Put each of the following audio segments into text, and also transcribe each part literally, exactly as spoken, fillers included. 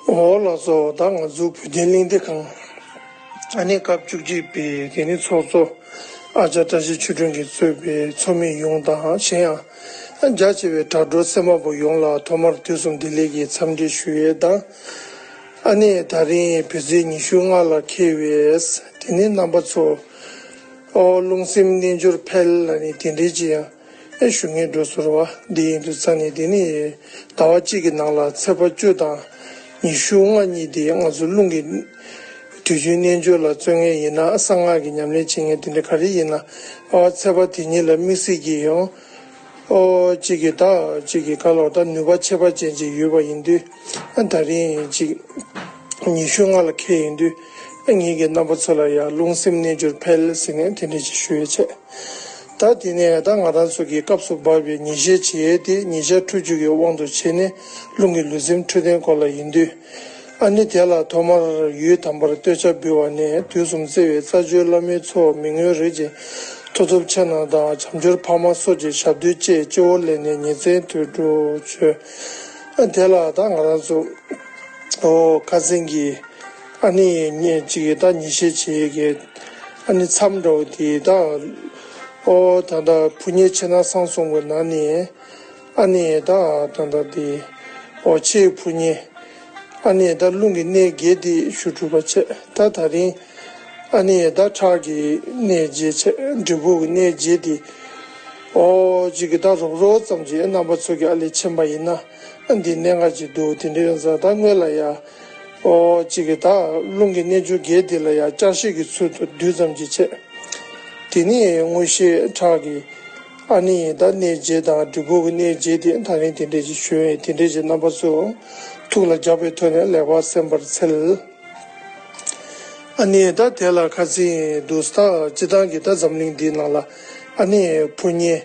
འོ་ལགས་སོ། ད་ང་ཚོ་བོད་དོན་གླེང་སྟེགས་ཁང་ཨ་ནི་སྐབས་བཅུ་གཅིག་པའི་དེ་ནི་ཚོགས་གཙོ་ཨ་ཅག་བཀྲ་ཤིས་ཆོས་སྒྲོན་གྱིས་གཙོས་པའི་ཚོགས་མི་ཡོངས་དང་། གཞན་ཡང་རྒྱ་ཆེ་བའི་དྲ་གྲོགས་སེམས་པ་པོ་ཡོངས་ལ་ཐོག་མར་དུས་གསུམ་བདེ་ལེགས་ཀྱི་འཚམས་འདྲི་ཞུ་ཡས་དང་། ཨ་ནི་ད་རིང་བོད་ཚེས་ཉི་ཤུ་ལྔ་ལ་འཁེལ་བའི་དེ་ནི་རྣམ་པ་ཚོ་ཨོ་རླུང་སེམས་རྣལ་འབྱོར་འཕེལ་ལ་ནི་དེ་འདྲའི་ཅི་ཡང་ཨེ་ཞུ་ངེས་འགྲོ་ཟེར་བ་འདི་ཡིན་དུས་ཙང་ནས། དེ་ནི་ཟླ་བ་གཅིག་གི་ནང་ལ་ཚེས་པ་བཅུ་དང་ཉི་ཤུ་ལྔ་གཉིས་དེ་ང་ཚོ་རླུང་གི་དུས་རྒྱུན་རྣལ་འབྱོར་ལ་བརྩོན་མཁན་ཡིན་ན། གསང་སྔགས་ཀྱི་ཉམས་ལེན་བྱེད་མཁན་དེ་འདྲ་ག་རེ་ཡིན་ན། ཨ་ཚེས་པ་དེ་ཉིད་ལ་དམིགས་བསལ་གྱི་ཡང་ཨོ་གཅིག་གི་ད་གཅིག་གི་ག་ལོར་ད་ནུས་པ་ཁྱད་པར་ཅན་ཅིག་ཡོད་པ་ཡིན་དུས། ཨ་ད་རིང་གཅིག་ཉི་ཤུ་ལྔ་ལ་འཁེལ་ཡིན་དུས། ཨ་ངེད་ཀྱི་རྣམ་པ་ཚོ་ལ་ཡང་རླུང་སེམས་རྣལ་འབྱོར་འཕེལ་ཟེར་ནས་དེ་འདྲ་ཅིག་ཞུ་ཡས་བྱས། ད་དེ་ནས་ད་ང་རང་ཚོ་གི་སྐབས་སུ་བབས་པའི་ཉིན་ཤས་བྱེད་ཡས་དེ་ཉིན་ཞག་ཕྲུགས་ཅིག་གི་དབང་དུ་བྱས་ནས་རླུང་གི་ལུས་སེམས་འཕྲོད་བསྟེན་སྐོར་ལ་ཡིན་དུས། ཨ་ནི་དེ་ལ་ཐོག་མར་ཡུལ་དམ་པར་བསྟོད་ཕྱག་འབུལ་བ་ནས། དུས་གསུམ་བརྩེ་བའི་རྩ་བརྒྱུད་བླ་མའི་ཚོགས། མི་མངོན་རིགས་ཀྱི་མཐུ་སྟོབས་ཆེ་རྣམས་དང་། བྱམས་སྦྱོར་འཕགས་མ་སོགས་ཀྱི་ཞབས་རྡུལ་བཅས། སྤྱི་བོར་ལེན་ནས་ཉིན་མཚན་དུས་དྲུག་མཆོད། ཨ་དེ་ལ་ད་ང་རང་ཚོ་ཨོ་ཁ་སང་གི་ཨ་ནི་ཉིན་གཅིག་གི་ད་ཉིན་ཤས་བྱེད་ཀྱི་ཨ་ནི་མཚམས་འདྲ་བོ་དེ་ད་ཨོ་ད་ད་ཕུར་མཉེ་ཕྱི་ནང་གསང་གསུམ་གྱི་ནང་ནས། ཨ་ནི་ད་ད་ད་དེ་ཨོ་ཕྱིའི་ཕུར་མཉེ། ཨ་ནི་ད་རླུང་གི་གནད་བརྒྱད་དེ་ཞུ་གྲུབ་པ་བྱས། ད་ད་རིང་ཨ་ནི་ད་ཁྲག་གི་གནད་བརྒྱད་བྱས། འབྲས་བུ་གི་གནད་བརྒྱད་དེ་ཨོ་གཅིག་གི་ད་རོབ་རོབ་ཙམ་གྱི་རྣམ་པ་ཚོ་གི་ཨ་ལས་མཁྱེན་པ་ཡིན་ན། ཨ་འདི་གནད་འགག་ཅིག་འདུག་དེ་འདྲ་ཡོང་ཙང་ད་སྔོན་ལ་ཡ་ཨོ་གཅིག་གི་ད་རླུང་གི་རྣལ་འབྱོར་བརྒྱད་དེ་ལ་ཡ་བསྐྱར་བཤད་ཀྱི་ཚུལ་དུ་བསྡུས་ཙམ་ཅིག་བྱས། དེ་ནས་དངོས་གཞི་ཁྲག་གི་ཨ་ནི་ད་གནད་བརྒྱད་དང་འབྲས་བུ་གི་གནད་བརྒྱད་དེ་ད་རིང་དེ་འདྲས་ཅིག་ཞུ་ཡས། དེ་འདྲས་ཅིག་རྣམ་པ་ཚོ་ཐུགས་ལ་འཇགས་པའི་ཐོག་ནས་ལེགས་པར་གསན་པར་འཚལ། ཨ་ནི་ད་དེ་ལ་ཁ་སང་དུས་ད་སྤྱི་བཏང་གི་ད་འཛམ་གླིང་འདིའི་ནང་ལ་ཨ་ནི་ཕུར་མཉེ་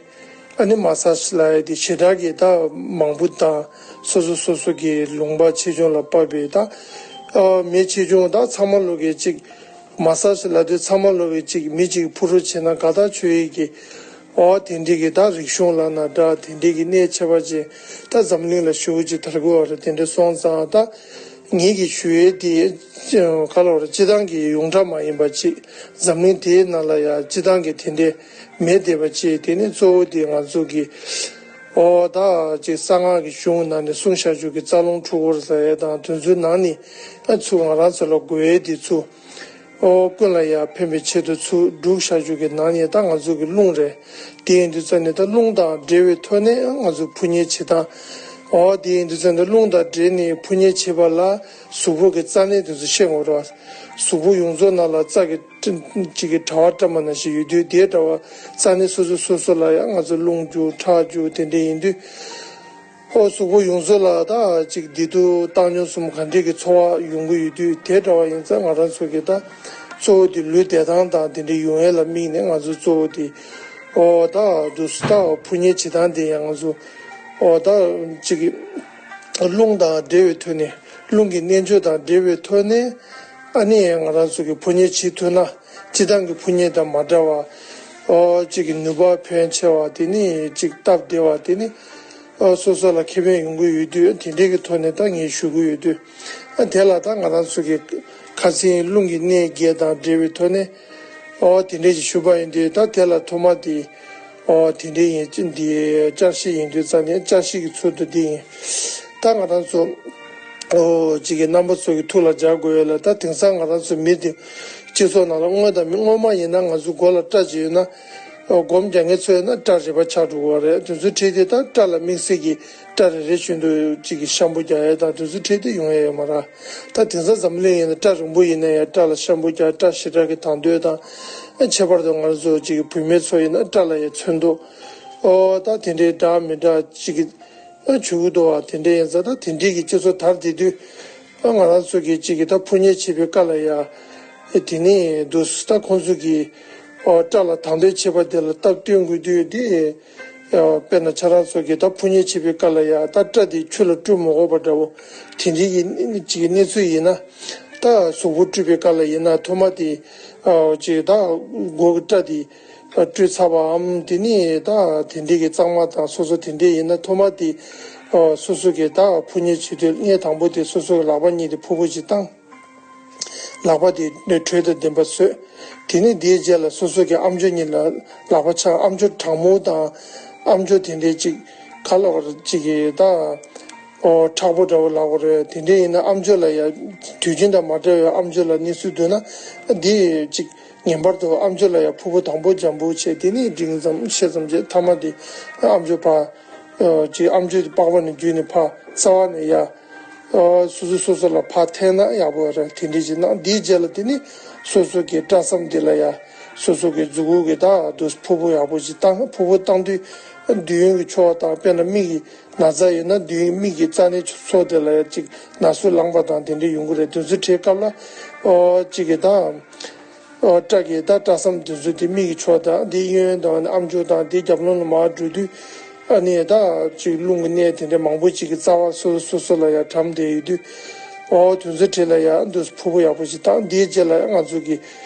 ཨ་ནི་མ་སཱ་ཇི་ལབ་ཡས་དེ་ཞེ་དྲག་གི་ད་མང་པོ་དང་། སོ་སོ་སོ་སོ་གི་ལུང་པ་ཆེ་ཆུང་ལ་དཔག་པའི་ད་ཨ་མི་ཆེ་ཆུང་ད་ཚང་མ་ལོག་གི་གཅིག་མ་སཱ་ཇི་ལབ་དུས་ཚང་མ་ལོག་གི་གཅིག་མི་གཅིག་ཕུ་རུ་བྱས་ན་དགའ་ཐག་ཆོད་ཡས་ཀྱི་ཨོ་དེ་འདྲས་ཀྱི་ད་རིག་གཞུང་ལབ་ན་འདྲ། དེ་འདྲས་ཀྱི་གནད་ཁྱད་པར་ཅན་ད་འཛམ་གླིང་ལ་ཞེ་པོ་ཅིག་དར་གི་ཡོད་རེད། དེ་འདྲས་སོང་ཙང་ད་ངེད་ཀྱི་ཞུ་ཡས་དེ་ག་ལབ་རེད། སྤྱི་བཏང་གི་ཡོངས་གྲགས་མ་ཡིན་པ་ཅིག་འཛམ་གླིང་དེའི་ནང་ལ་ཡང་སྤྱི་བཏང་གི་དེ་འདྲས་མེད་བསྡད་པ་ཅིག་དེ་ནི་གཙོ་བོ་དེ་ང་ཚོ་གི་ཨོ་ད་ཅིག་གསང་སྔགས་ཀྱི་གཞུང་ནང་ནས་གསུངས་བཞག་རྒྱུ་གི་རྩ་རླུང་འཁྲུལ་འཁོར་ཟེར་ཡས་དང་། དེ་ཚོའི་ནང་ནས་ཨ་ཚུར་ང་རང་ཚོ་ལ་དགོས་ཡས་དེ་ཚུར་ཨོ་ཀུན་ལ་ཡང་ཕན་པའི་ཆེད་དུ་ཚུར་བསྒྲུབས་བཞག་རྒྱུ་གི་ནང་ནས་ད་ང་ཚོ་གི་རླུང་རེད། དེ་ཡིན་དུས་ཙང་ནས་ད་རླུང་དང་འབྲེལ་བའི་ཐོག་ནས་ང་ཚོ་ཕུར་མཉེ་བྱེད་སྟངས། ཨོ་དེ་ཡིན་དུས་ཙང་ནས་རླུང་དང་འབྲེལ་ནས་ཕུར་མཉེ་བྱེད་པ་ལ་གཟུགས་པོ་གི་རྩ་གནད་དེ་ཚོ་ཤེས་དགོས་རེད། གཟུགས་པོ་ཡོངས་རྫོགས་ནང་ལ་རྩ་གི་གཅིག་གི་དྲ་བ་བཀྲམ་པ་ནང་བཞིན་ཡོད་དུས། དེའི་དྲ་བ་རྩ་གནད་སོ་སོ་སོ་སོ་ལ་ཡང་ང་ཚོ་རླུང་རྒྱུ་ཁྲག་རྒྱུ་དེ་འདྲ་ཡིན་དུས། ཨོ་གཟུགས་པོ་ཡོངས་རྫོགས་ལ་ད་ཅིག་བདེ་སྡུག་བཏང་སྙོམས་གསུམ་ག་འདྲས་ཀྱི་ཚོར་བ་ཡོང་གི་ཡོད་དུས། དེ་འདྲ་བ་ཡིན་ཙང་ང་རང་ཚོ་གི་ད་གཙོ་བོ་དེ་ལུས་བདེ་ཐང་དང་དེ་འདྲས་ཡོང་ཡས་ལ་དམིགས་ནས་ང་ཚོ་གཙོ་བོ་དེ་ཨོ་ད་དུས་སུ་ད་ཕུར་མཉེ་བྱེད་སྟངས་དེ་ཡང་ང་ཚོ་ཨོ་ད་ཅིག་རླུང་དང་འབྲེལ་བའི་ཐོག་ནས་རླུང་གི་རྣལ་འབྱོར་དང་འབྲེལ་བའི་ཐོག་ནས་ཨ་ནི་ང་རང་ཚོ་གི་ཕུར་མཉེ་བྱེད་ཐུབ་ན། སྤྱིར་བཏང་གི་ཕུར་མཉེ་དང་མ་འདྲ་བ། ཨོ་གཅིག་གི་ནུས་པ་ཕོན་ཆེ་བ། དེ་ནི་གཅིག་སྟབས་བདེ་བ། དེ་ནི་ཨོ་སོ་སོ་ལ་ཁེ་ཕན་ཡོང་གི་ཡོད་དུས། དེ་འདྲའི་གི་ཐོག་ནས་ད་ངས་ཞུ་གི་ཡོད་དུས། ཨ་དེ་ལ་ད་ང་རང་ཚོ་གི་ཁ་སང་རླུང་གི་གནད་བརྒྱད་དང་འབྲེལ་བའི་ཐོག་ནས། ཨོ་དེ་འདྲའི་ཞིག་ཞུ་བ་ཡིན་དུས། ད་དེ་ལ་ཐོག་མ་དེ་ཨོ་དེ་འདྲའི་ཡིན་འདི་བསྐྱར་བཤད་ཡིན་དུས་ཙང་ནས་བསྐྱར་བཤད་ཀྱི་ཚུལ་དུ་འདི་ཡིན། ད་ང་རང་ཚོ་ཨོ་གཅིག་གི་རྣམ་པ་ཚོ་གི་ཐུགས་ལ་འཇགས་དགོས་ཡོད་ལ། ད་དེང་སང་ང་རང་ཚོ་མི་དེ་སྤྱི་ཚོགས་ནང་ལ་དངོས་དང་མི་དངོས་མ་ཡིན་ན། ང་ཚོ་མགོ་ལ་སྐྲ་ཅིག་ཡོད་ན། ཨོ་སྒོམ་རྒྱག་མཁན་ཚོ་ཡོད་ན་སྐྲ་རིལ་པ་ཆགས་འགྲོ་གི་རེད། དེ་ཚོ་ཁྲིད་དེ་ད་སྐྲ་ལ་དམིགས་བསལ་གྱི་སྐྲ་རེ་རེ་བཞིན་དུ་གཅིག་གི་ཤམ་བུ་རྒྱག་ཡས་དང་དེ་ཚོ་ཁྲིད་དེ་ཡོང་ཡས་ཡོད་མ་རེད། ད་དེང་སང་འཛམ་གླིང་ཡིན་ན་སྐྲ་རིང་པོ་ཡིན་ན་ཡང་སྐྲ་ལ་ཤམ་བུ་རྒྱག་སྐྲ་ཞེ་དྲག་གི་དྭངས་འདོད་དང་། ཨ་ཁྱད་པར་དུ་ང་ཚོ་གཅིག་གི་བུད་མེད་ཚོ་ཡིན་ན་སྐྲ་ལ་ཡང་ཚོན་མདོག་ཨོ་ད་དེ་འདྲའི་འདྲ་མི་འདྲ་གཅིག་གི་ཨ་བྱུག་གི་འདུག་བ། དེ་འདྲའི་ཡིན་ཙང་ད་དེ་འདྲའི་གི་སྤྱི་ཚོགས་དར་བསྡད་དུས། ཨ་ང་རང་ཚོ་གི་གཅིག་གི་ད་ཕུར་མཉེ་བྱེད་པའི་སྐབས་ལ་ཡ། དེ་ནས་འདུག་ད་ཁོང་ཚོ་གི་ཨོ་སྐྲ་ལ་དྭངས་འདོད་བྱེད་པ་དེ་ལ་སྟབས་བསྟུན་དགོས་དུས་དེ། དཔེར་ན་ཁྱེད་རང་ཚོ་གིས་ད་ཕུར་མཉེ་བྱེད་པའི་སྐབས་ལ་ཡ་ད་སྐྲ་དེ་ཆུ་ལ་བཀྲུ་མ་དགོས་པ་འདྲ་བོ། དེ་འདྲའི་གི་གཅིག་གི་གནས་ཚུལ་ཡིན་ན། ད་གཟུགས་པོ་བཀྲུས་པའི་སྐབས་ལ་ཡིན་ན་ཐོག་མ་དེ་ཨོ་གཅིག་ད་མགོ་གི་སྐྲ་དེ། སྤྲོད་ཚར་བའམ། དེ་ནས་ད་དེ་འདྲའི་གི་གཙང་མ་དང་སོ་སོ་དེ་འདྲའི་ཡིན་ན། ཐོག་མ་དེ་སོ་སོ་གི་ད་ཕུ་ཉེ་བྱེད་དུས་ངས་དང་པོ་དེ་སོ་སོ་གི་ལག་པ་གཉིས་དེ་ཕུར་བུ་ཅིག་བཏང་། ལག་པ་དེ་དྲོད་དང་ལྡན་པ་བཟོས། དེ་ནས་དེའི་རྗེས་ལ་སོ་སོ་གི་ཨམ་ཅོག་གཉིས་ལ་ལག་པ་ཆགས། ཨམ་ཅོག་གྲང་མོ་དང་ཨམ་ཅོག་དེ་འདྲའི་ཅིག་ཁ་ལོག་ཅིག་གི་ད། ཨོ་མཁྲེགས་པོ་འདྲ་བོ་ལབ་དགོས་རེད། དེ་འདྲ་ཡིན་ན་ཨམ་ཅོག་ལ་ཡ་དུས་རྒྱུན་དང་མ་འདྲ་བའི་ཨམ་ཅོག་ལ་གནས་ཚུལ་འདུག་ན། འདི་ཅིག་ངེས་པར་དུ་ཨམ་ཅོག་ལ་ཡ་ཕུར་བུ་དང་པོ་འཇམ་པོ་བྱས། དེ་ནས་འབྲིང་ཙམ་ཆེ་ཙམ་བྱས། མཐའ་མ་དེ་ཨམ་ཅོག་ཕར་ཨོ་ཅིག་ཨམ་ཅོག་དེ་པགས་པ་ནས་བརྒྱུད་ནས་ཕར་རྩ་བ་ནས་ཡ་ཨོ་སོ་སོ་སོ་སོ་ལ་ཕར་འཐེན་ན་ཡག་པོ་རེད། དེ་འདྲ་ཅིག་གནང་། འདིའི་རྗེས་ལ་དེ་ནས་སོ་སོ་གི་སྐྲ་ཟམ་འདི་ལ་ཡ་སོ་སོ་གི་མཛུབ་གུ་གི་ད་དུ་ཕུར་བུ་ཡག་པོ་ཅིག་བཏང་། ཕུར་བུ་བཏང་དུས་འདུས་ཡོན་གྱི་ཕྱོགས་དང་། དཔེར་ན་མིག་གི་ན་ཚ་ཡོད་ན་འདུས་མིག་གི་རྩ་ནས་ཚོ་དེ་ལ་ཡ་ཅིག་ན་ཟུག་ལངས་པ་དང་དེ་འདྲ་ཡོང་གི་རེད། དེ་ཚོ་བྲིས་སྐབས་ལ་ཨོ་ཅིག་གི་ད་ཨོ་སྐྲ་གི་ད་སྐྲ་ཟམ་དེ་ཚོ་དེ་མིག་གི་ཕྱོགས་དང་། དེ་གཡོན་དང་ཨམ་ཅོག་དང་དེ་རྒྱབ་ལོགས་ལ་མར་འགྲོ་དུས། ཨ་ནི་ད་ཅིག་རླུང་གི་གནས་དེ་འདྲ་མང་པོ་ཅིག་གི་རྩ་བ་སོ་སོ་སོ་ལ་ཡ་གྲམ་བསྡད་ཡོད་དུས། ཨོ་དེ་ཚོ་བྲིས་ལ་ཡ་འདུག་ཕུར་བུ་ཡག་པོ་ཅིག་བཏང་། དེའི་རྗེས་ལ་ང་ཚོ་གི་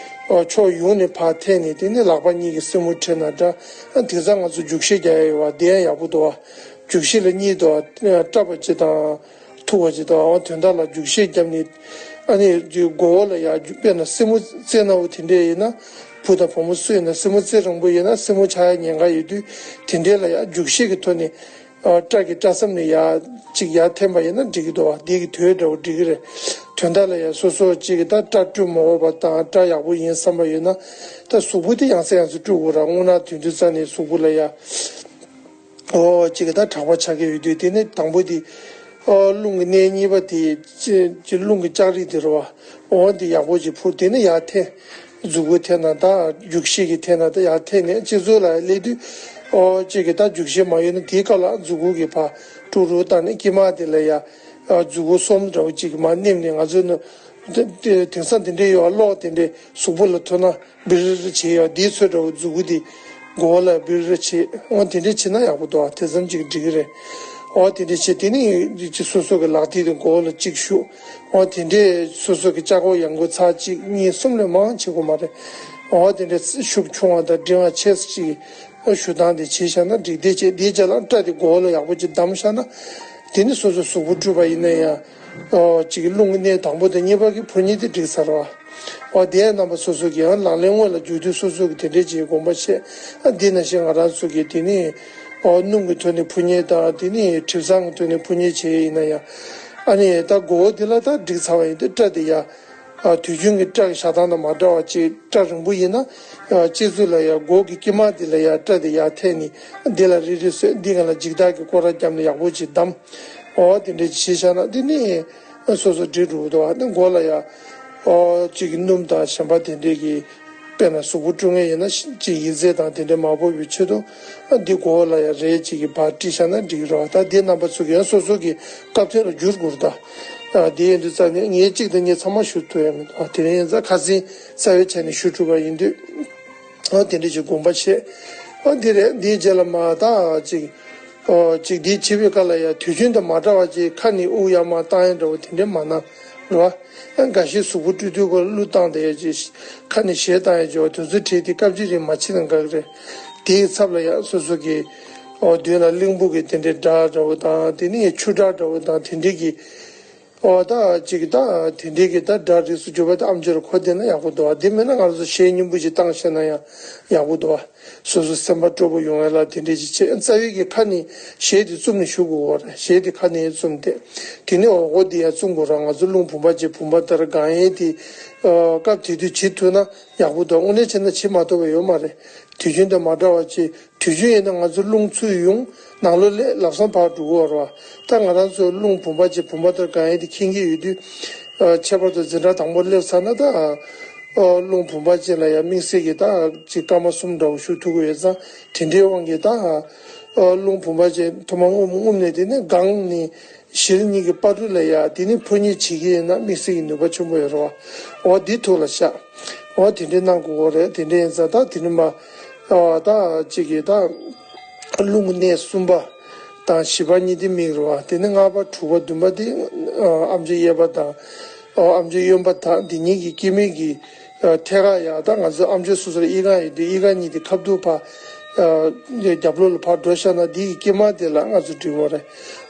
ཨོ་ཕྱོགས་ཡོངས་ནས་ཕར་འཐེན་ནས། དེ་ནས་ལག་པ་གཉིས་ཀྱི་སེན་མོ་བྲིས་ན་འདྲ། ཨ་དེང་སང་ང་ཚོ་རྒྱུག་ཤེལ་རྒྱག་ཡ་ཡོད་པ། དེ་ཡང་ཡག་པོ་འདུག་བ། རྒྱུག་ཤེལ་ལ་གཉིས་འདུག་བ། སྲབ་པ་ཅིག་དང་མཐུག་པ་ཅིག་འདུག་བ། འོ་དོན་དག་ལ་རྒྱུག་ཤེལ་བརྒྱབ་ནས། ཨ་ནི་མགོ་བོ་ལ་ཡ་རྒྱུག་དཔེར་ན་སེན་མོ་རྩེ་ནག་པོ་དེ་འདྲས་ཡིན་ན། བུ་དང་བུ་མོ་སུ་ཡིན་ན་སེན་མོ་རྩེ་རིང་པོ་ཡིན་ན་སེན་མོ་ཆག་ཡ་ཉེན་ཁ་ཡོད་དུས། དེ་འདྲས་ལ་ཡ་རྒྱུག་ཤེལ་གྱི་ཐོག་ནས་ཨ་སྐྲ་གི་སྐྲ་ཟམ་ནས་ཡ་གཅིག་ཡར་འཐེན་པ་ཡིན་ན་འགྲིག་གི་འདུག་བ། དེ་གི་དོད་འདྲ་བོ་འགྲིག་གི་རེད། དོན་དག་ལ་ཡ་སོ་སོ་གཅིག་གི་ད་སྐྲ་བཀྲུ་མ་འོས་པ་དང་སྐྲ་ཡག་པོ་ཡིན་བསམ་པ་ཡོད་ན། ད་གཟུགས་པོ་དེ་ཡང་སེ་ཡང་སེ་བཀྲུ་དགོས་ར། རྔུལ་ནག་དུས་དུས་རྩ་ནས་གཟུགས་པོ་ལ་ཡ། ཨོ་གཅིག་གི་ད་དྲེག་པ་ཆགས་ཀྱི་ཡོད་དུས། དེ་ནི་དང་པོ་དེ་ཨོ་རླུང་གི་གནས་གཉིས་པ་དེ་ཅི་ཅི་རླུང་གི་ལྕགས་རིགས་དེ་རེད་བ། ཨོ་དེ་ཡག་པོ་ཅིག་ཕུར། དེ་ནི་ཡར་འཐེན། མཛུབ་གུ་འཐེན་ན་ད་རྒྱུག་ཤེལ་གྱི་འཐེན་ན་ད་ཡར་འཐེན་ནས་སྤྱི་གཙུག་ལ་སླེབས་དུས། ཨོ་གཅིག་གི་ད་རྒྱུག་ཤེལ་མ་ཡོད་ན་དེའི་སྐབས་ལ་མཛུབ་གུ་གི་ཕར་དཀྲུག་རུ་བཏང་ནས་དཀྱིལ་མ་དེ་ལ་ཡ་ཨ་མཛུབ་གུ་གསུམ་འདྲ་བོ་ཅིག་མར་མནན་ནས། ང་ཚོ་ནི་དེ་དེ་དེང་སང་དེ་འདྲའི་ཡོད་བ། གློག་དེ་འདྲའི་གཟུགས་པོ་ལ་ཐུག་ན། བིར་བྱེད་ཡ་དེའི་ཚོད་འདྲ་བོ་མཛུབ་གུ་དེ་མགོ་ལ་བིར་བྱེད། འོ་དེ་འདྲ་བྱེད་ན་ཡག་པོ་འདུག་བ། དེ་ཙམ་ཅིག་འགྲིག་གི་རེད། འོ་དེ་འདྲ་བྱེད། དེ་ནས་ཅིག་སོ་སོ་གི་ལག་མཐིལ་དེ་མགོ་ལ་གཅིག་གཞུ། འོ་དེ་འདྲས་སོ་སོ་གི་ལྕགས་སྒོ་ཡང་སྒོ་ཚར་གཅིག་གཉིས་གསུམ་ལས་མང་བྱེད་དགོས་མ་རེད། འོ་དེ་འདྲས་ཤུགས་ཆུང་བ་དང་འབྲིང་བ་ཆེ་ས་ཅིག་གཞུ་སྟངས་དེ་བྱས་བཞག་ན་འགྲིག། དེ་བྱས་དེའི་རྗེས་ལ་སྐྲ་དེ་མགོ་ལ་ཡག་པོ་ཅིག་བསྡམས་བཞག་ན། དེ་ནི་སོ་སོ་གཟུགས་པོ་བཀྲུས་པ་ཡིན་ན་ཡང་། ཨོ་གཅིག་གི་རླུང་གི་གནས་དང་པོ་དང་གཉིས་པ་གི་ཕུ་ཉེ་དེ་འགྲིག་ཚར་བ། ཨོ་དེ་ཡང་རྣམ་པ་སོ་སོ་གི་ཡང་ལག་ལེན་དངོས་ལ་འཇུག་དུས་སོ་སོ་གི་དེ་འདྲས་ཀྱི་དགོངས་པ་བཞེས། ཨ་འདི་ནང་བཞིན་ང་རང་ཚོ་གི་དེ་ནི་ཨོ་སྣུམ་གྱི་ཐོག་ནས་ཕུ་ཉེ་དང་། དེ་ནི་དྲི་བཟང་གི་ཐོག་ནས་ཕུ་ཉེ་བྱས་ཡིན་ན་ཡང་། ཨ་ནི་ད་མགོ་བོ་དེ་ལ་ད་འགྲིག་ཚར་བ་ཡིན་དུས་སྐྲ་དེ་ཡ། ཨ་དུས་རྒྱུན་གྱི་སྐྲ་གི་བཞག་སྟངས་དང་མ་འདྲ་བ་ཅིག་སྐྲ་རིང་པོ་ཡིན་ན། ཨ་སྤྱི་གཙུག་ལ་ཡ་མགོ་གི་དཀྱིལ་མ་དེ་ལ་ཡ་སྐྲ་དེ་ཡར་འཐེན་ནས་འདི་ལ་རིལ་རིལ་བཟོས། འདི་ག་ལ་འཇིགས་སྐྲག་གི་སྐོར་ར་བརྒྱབ་ནས་ཡག་པོ་ཅིག་བསྡམས། འོ་དེ་འདྲ་ཅིག་བྱས་བཞག་ན་དེ་ནི་སོ་སོ་འགྲིག་འགྲོ་གི་འདུག་བ། དེ་མགོ་ལ་ཡ་ཨོ་གཅིག་གི་སྣུམ་དང་གཞན་པ་དེ་འདྲས་ཀྱི། དཔེར་ན་གཟུགས་པོ་བཀྲུ་མཁན་ཡིན་ན་ཅིག་ཡི་ཙེ་དང་དེ་འདྲས་མ་ཕོག་པའི་ཆེད་དུ། ཨ་འདི་མགོ་ལ་ཡ་རས་གཅིག་གི་ཕར་དཀྲིས་བཞག་ན་འགྲིག་གི་རེད་བ། ད་འདི་རྣམ་པ་ཚོ་གི་ཡང་སོ་སོ་གི་སྐབས་ཐོན་ལ་བསྒྱུར་དགོས་རེད་ད། ཨ་འདི་ཡིན་དུས་ཙང་ནས་ངས་གཅིག་དང་གཉིས་ཚང་མ་ཞུ་ཐུབ་ཡ་མི་འདུག་ཨ་དེ་རིང་ཡིན་ཙང་ཁ་སང་རྩ་བའི་ཆ་ནས་ཞུ་ཐུབ་པ་ཡིན་དུས། ཨ་དེ་འདྲ་ཅིག་དགོངས་པ་བཞེས། ཨ་འདི་རེད། འདིའི་རྗེས་ལ་མ་ད་ཅིག་ཨོ་ཅིག་འདི་བྱེད་པའི་སྐབས་ལ་ཡ་དུས་རྒྱུན་དང་མ་འདྲ་བ་ཅིག་ཁ་ནས་དབུགས་ཡར་མར་བཏང་ཡ་འདྲ་བོ་དེ་འདྲ་མ་གནང་རོགས། ཨ་འགའ་ཤས་གཟུགས་པོ་བཀྲུ་དུས་ཁོ་གླུ་བཏང་བསྡད་ཡ་ཅིག་ཁ་ནས་གཞས་བཏང་ཡ་ཅིག་འོ་དེ་ཚོ་བྲིས་ཏེ་སྐབས་གཅིག་རིང་མ་བྱེད་ན་དགའ་གི་རེད། དེའི་ཚབ་ལ་ཡ་སོ་སོ་གི་ཨོ་མདུན་ལ་གླིང་བུ་གི་དེ་འདྲའི་སྒྲ་འདྲ་བོ་དང་། དེ་ནས་ཆུ་སྒྲ་འདྲ་བོ་དང་དེ་འདྲའི་གི། ཨོ་ད་ཅིག་ད་དེ་འདྲའི་གི་ད་སྒྲ་རིགས་སུ་གྱུར་པ་དེ་ཨམ་ཅོག་ལ་གོ་བསྡད་ན་ཡག་པོ་འདུག་བ། དེ་མིན་ན་ང་རང་ཚོ་གཞས་སྙན་པོ་ཞིག་བཏང་ཤེས་ན་ཡང་ཡག་པོ་འདུག་བ། སོ་སོ་སེམས་པ་སྤྲོ་པོ་ཡོང་ཡ་ལ་དེ་འདྲའི་ཞིག་བྱེད། རྩ་བའི་གི་ཁ་ནས་གཞས་དེ་བཙུམ་ནས་བཞུགས་དགོས་བ་རེད། གཞས་དེ་ཁ་ནས་བཙུམ་སྟེ། དེ་ནས་འོ་མགོ་དེ་ཡང་བཙུམ་དགོས་ར། ང་ཚོ་རླུང་བུམ་པ་ཅན་བུམ་པ་ལྟར་དགང་ཡས་དེ། ཨ་སྐབས་དེ་དུས་བྱེད་ཐུབ་ན་ཡག་པོ་འདུག་དངོས་གནས་བྱས་ན་བྱེད་མ་ཐུབ་པ་ཡོད་མ་རེད། དུས་རྒྱུན་དང་མ་འདྲ་བ་ཅིག་དུས་རྒྱུན་ཡིན་ན་ང་ཚོ་རླུང་ཚུར་ཡོང་། ནང་ལོགས་ལ་ལམ་སང་ཕར་འགྲོ་གི་ཡོད་རེད་བ། ད་ང་རང་ཚོ་རླུང་བུམ་པ་ཅན་བུམ་པ་ལྟར་དགང་ཡས་དེ་མཁྱེན་གྱི་ཡོད་དུས། ཨ་ཁྱད་པར་དུ་འཛིན་གྲྭ་དང་པོ་སླེབས་ཚར་ན་ད། ཨ་རླུང་བུམ་པ་ཅན་ལ་ཡང་དམིགས་བསལ་གྱི་ད་ཅིག་སྐར་མ་གསུམ་འདྲ་བོ་བཞུགས་ཐུབ་ཀྱི་ཡོད་ཙང་། དེ་འདྲའི་དབང་གིས་ད། ཨ་རླུང་བུམ་པ་ཅན་ཐོག་མ་རྔུབ་རྔུབ་ནས་དེ་ནས་དགང་ནས། ཞལ་གཉིས་ཀྱི་པར་རུ་ལ་ཡ་དེ་ནི་ཕོ་ཉས་བྱེད་ཀྱི་ཡིན་ན་དམིགས་བསལ་གྱི་ནུས་པ་ཆེན་པོ་ཡོད་རེད་བ། འོ་འདི་ཐུགས་ལ་བཞག་འོ་དེ་འདྲའི་གནང་དགོས་རེད། དེ་འདྲའི་ཡིན་ཙང་ད་དེ་ནི་མ། ཨ་ད་གཅིག་གིས་ད་རླུང་གི་གནས་གསུམ་པ་དང་བཞི་པ་གཉིས་དེ་མིག་རེད་བ། དེ་ནི་ལྔ་པ་དྲུག་པ་བདུན་པ་དེ་ཨ་ཨམ་ཅོག་གཡས་པ་དང་། ཨ་ཨམ་ཅོག་གཡོན་པ་དང་འདི་གཉིས་ཀྱི་སྐྱེ་དམན་གྱི་ ཨ་ཐད་ཀར་ཡ་ད་ང་ཚོ་ཨམ་ཅོག་སོ་སོར་གཡས་གང་ཡོད་དུས་གཡས་གང་གཉིས་དེ་ཁ་ཐུག་ཕར་ཨ་རྒྱབ་ལོགས་ལ་ཕར་འགྲོ་བཞག་ན་འདི་གི་དཀྱིལ་མ་དེ་ལ་ང་ཚོ་འབྲི་དགོས་རེད།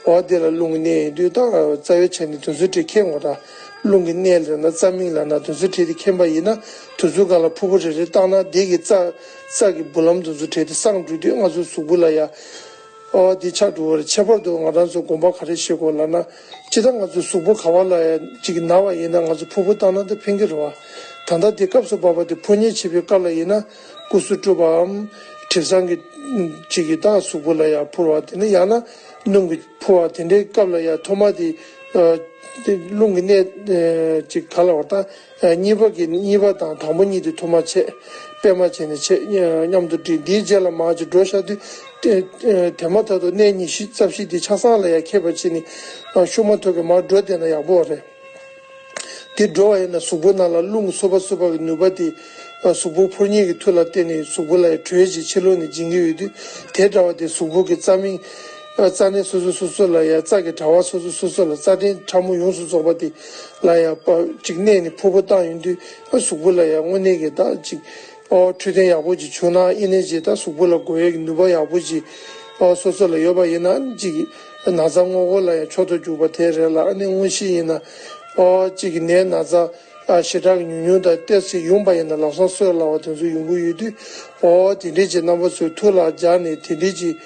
འོ་དེ་ལ་རླུང་གི་གནད་ཡིན་དུས་ད་རྩ་བའི་ཆ་ནས་དེ་ཚོའི་གྲས་མཁྱེན་དགོས་ར། རླུང་གི་གནད་ལབ་ན་རྩ་མིག་ལབ་ན་དེ་ཚོའི་གྲས་དེ་མཁྱེན་པ་ཡིན་ན་དེ་ཚོའི་སྒང་ལ་ཕུར་བུ་རེ་རེ་བཏང་ན་དེ་གི་རྩ་རྩ་གི་འབུར་ལམ་དེ་ཚོའི་གྲས་དེ་སངས་འགྲོ་དུས་ང་ཚོའི་གཟུགས་པོ་ལ་ཡ། ཨོ་དེ་ཆགས་འགྲོ་བ་རེད། ཁྱད་པར་དུ་ང་རང་ཚོ་དགོངས་པ་ག་རེ་བཞེས་དགོས་ལབ་ན། སྤྱིར་བཏང་ང་ཚོ་གཟུགས་པོ་ག་བ་ལ་ཡང་ཅིག་ན་བ་ཡིན་ན་ང་ཚོ་ཕུར་བུ་བཏང་ན་ད་ཕན་གྱི་རེད་བ། ད་ལྟ་དེ་སྐབས་སུ་བབས་པ་དེ་ཕོ་ཉ་བྱེད་པའི་སྐབས་ལ་ཡིན་ན་སྐུ་གཟུགས་བཀྲུ་བའམ་དྲི་བཟང་གི་ཅིག་གི་ད་གཟུགས་པོ་ལ་ཡང་ཕུར་བ་དེ་ནས་ཡང་ན་སྣུམ་གྱིས་ཕུར་བ་དེ་འདྲའི་སྐབས་ལ་ཡང་ཐོག་མ་དེ་ཨ་དེ་རླུང་གི་གནད་ཨ་ཅིག་ག་ལ་བ་ད། གཉིས་པ་གི་གཉིས་པ་དང་དང་པོ་གཉིས་དེ་ཐུར་མ་བྱས། པད་མ་བྱས་ནས་བྱས་མཉམ་དུ་བསྒྲིགས། འདིའི་རྗེས་ལ་མར་ཅིག་འགྲོ་བཞག་དུས་དེ་དེ་མ་ཐག་ཏུ་གནས་ཉི་ཤུ་རྩ་བཞི་འདི་ཆ་ཚང་ལ་ཡང་ཁྱབ་པ་བྱས་ནས་ཤུགས་མ་ཐུག་གི་མར་འགྲོ་བསྡད་ན་ཡག་པོ་རེད། དེ་འགྲོ་བ་ཡིན་ན་གཟུགས་པོ་ནང་ལ་རླུང་སོ་པ་སོ་པ་གི་ནུས་པ་དེ་གཟུགས་པོ་ཕོ་ཉའི་གི་མཐུ་ལ་བརྟེན་ནས་གཟུགས་པོ་ལ་ཡང་དྲོད་ཅིག་ཕྱི་ལོགས་ནས་སྦྱིན་གྱི་ཡོད་དུས་དེ་འདྲ་བ་དེ་གཟུགས་པོ་གི་རྩ་མིག་རྩ་གནད་སོ་སོ་སོ་སོ་ལ་ཡང་རྩ་གི་དྲ་བ་སོ་སོ་སོ་སོ་ལ་རྩ་ཕྲན་ཕྲ་མོ་ཡོངས་སུ་རྫོགས་པ་དེ་ལ་ཡང་པ་ཅིག་གནས་ནས་ཕུར་བུ་བཏང་ཡོང་དུས་ཨ་གཟུགས་པོ་ལ་ཡང་དངོས་གནས་ཀྱི་ད་ཅིག་ཨོ་འཕྲོད་བསྟེན་ཡག་པོ་ཅིག་བྱུང་ན་ཨེ་ནེ་ཇི་ད་གཟུགས་པོ་ལ་དགོས་ཡས་ཀྱི་ནུས་པ་ཡག་པོ་ཅིག་ཨོ་སོ་སོ་ལ་ཡོད་པ་ཡིན་ན་ཅིག་ན་ཚ་སྔོན་འགོག་ལ་ཡང་མཆོག་ཏུ་གྱུར་པ་དེ་རེད་ལ། ཨ་ནི་དངོས་གཞི་ཡིན་ན་ཨོ་ཅིག་ནད་ན་ཚ་ཨ་ཞེ་དྲག་ཉུང་ཉུང་དང་ཏོག་ཙམ་ཡོང་པ་ཡིན་ན་ལམ་སང་གསོ་སླ་བ་དེ་ཚོ་ཡོང་གི་ཡོད་དུས་ཨོ་དེ་འདྲའི་ཅིག་རྣམ་པ་ཚོས་ཐུགས་ལ་འཇགས་ནས་དེ་འདྲའི་ཅིག་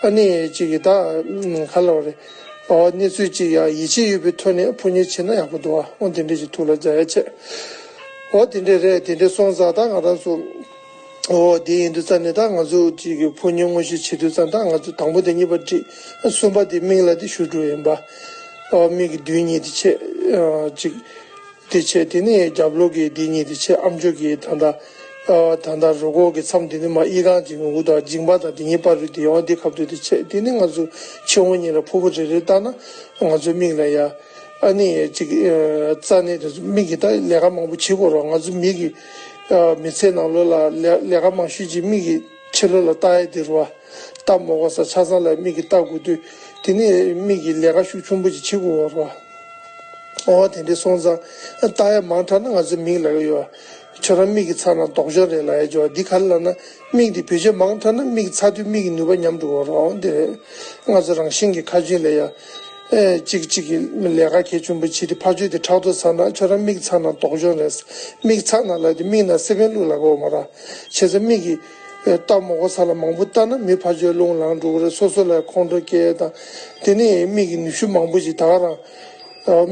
ཨ་ནི་ཅིག་གི་ད་ག་ལ་བ་རེད། ཨོ་གནས་ཚུལ་ཅིག་ཡང་ཡིད་ཆེས་ཡོད་པའི་ཐོག་ནས་ཕོ་ཉ་བྱེད་ན་ཡག་པོ་འདུག་ཨ། ཨོ་དེ་འདྲའི་ཅིག་ཐུགས་ལ་འཇགས་ཡ་བྱས། ཨོ་དེ་འདྲའི་རེད། དེ་འདྲའི་སོང་ཙང་ད་ང་རང་ཚོ་ཨོ་དེ་ཡིན་དུས་ཙ་ནས་ད་ང་ཚོ་ཅིག་གི་ཕོ་ཉ་དངོས་གཞི་བྱེད་དུས་ཙ་ད་ང་ཚོ་དང་པོ་དེ་གཉིས་པ་བསྒྲིགས། གསུམ་པ་དེ་མིག་ལ་དེ་ཞུ་འགྲོ་ཡིན་པ། ཨོ་མིག་གི་མདུན་གཉིས་དེ་བྱས་ཨ་ཅིག་དེ་བྱས། དེ་ནས་རྒྱབ་ལོགས་ཀྱི་དེ་གཉིས་དེ་བྱས། ཨམ་ཅོག་གི་ད་ལྟ་ཨ་ད་ལྟ་རུ་སྐོར་གྱི་མཚམས་དེ་ནས་མར་གཡས་གང་ཅིག་ཡོང་གི་འདུག། མཇིང་པ་དང་དེ་གཉིས་བར་དུ་དེ་ཡོང་དེ་ཁ་ཐུག་དེ་བྱས། དེ་ནས་ང་ཚོ་ཕྱི་ངོས་གཉིས་ལ་ཕུར་བུ་རེ་རེ་བཏང་ན་ང་ཚོའི་མིག་ལ་ཡ་ཨ་ནི་ཅིག་ཨ་རྩ་ནས་དེ་ཚོ་མིག་གིས་ད་ལས་ཀ་མང་པོ་བྱེད་དགོས་རེད། ང་ཚོ་མིག་གིས་ཨ་མི་ཚེ་ནང་ལོགས་ལ་ལས་ལས་ཀ་མང་ཤོས་ཅིག་མིག་གིས་ཕྱི་ལོགས་ལ་ལྟ་ཡ་དེ་རེད་བ། སྟབས་མ་གོ་ས་ཆ་ཚང་ལ་མིག་གིས་ལྟ་དགོས་དུས་དེ་ནས་མིག་གིས་ལས་ཀ་ཤུགས་ཆེན་པོ་ཅིག་བྱེད་དགོས་རེད་བ། ཨོ་དེ་འདྲ་སོང་ཙང་ལྟ་ཡ་མང་དྲགས་ན་ང་ཚོའི་མིག་ལ་ཡོད། ཁྱོད་རང་མིག་གིས་ཚ་ན་ལྡོག་ཕྱོགས་རེད་ལབ་ཡ་ཅིག་ཡོད། འདི་ག་རེ་ལབ་ན་མིག་འདི་བེད་སྤྱོད་མང་དྲགས་ན་མིག་ཚ་དུས་མིག་གི་ནུས་པ་ཉམས་འགྲོ་གི་རེད། འོ་འདི་རེད། ང་ཚོ་རང་བཞིན་གྱི་ཁ་རྒྱུན་ལ་ཡ་ཨེ་གཅིག་གཅིག་གིས་ལས་ཀ་གལ་ཆེན་པོ་བྱེད་དུས་ཕར་ཕྱོགས་དེ་ཕྲག་དོག་ཚ་ན་ཁྱོད་རང་མིག་ཚ་ན་ལྡོག་ཕྱོགས་རེད། མིག་ཚ་ན་ལབ་དུས་མིག་ནང་སེ་བན་བླུགས་ལབ་གོ་མ་རེད། བྱས་ཙང་མིག་གིས་ཨེ་སྟབས་མ་གོ་ས་ལ་མང་པོ་ལྟ་ན་མིག་ཕར་ཕྱོགས་རླུང་ལངས་འགྲོ་གི་རེད། སོ་སོ་ལ་ཁོང་ཁྲོ་སྐྱེ་ཡས་དང་དེ་ནས་མིག་གི་ནུས་ཤུགས་མང་པོ་ཞིག་ད་ག་རང་།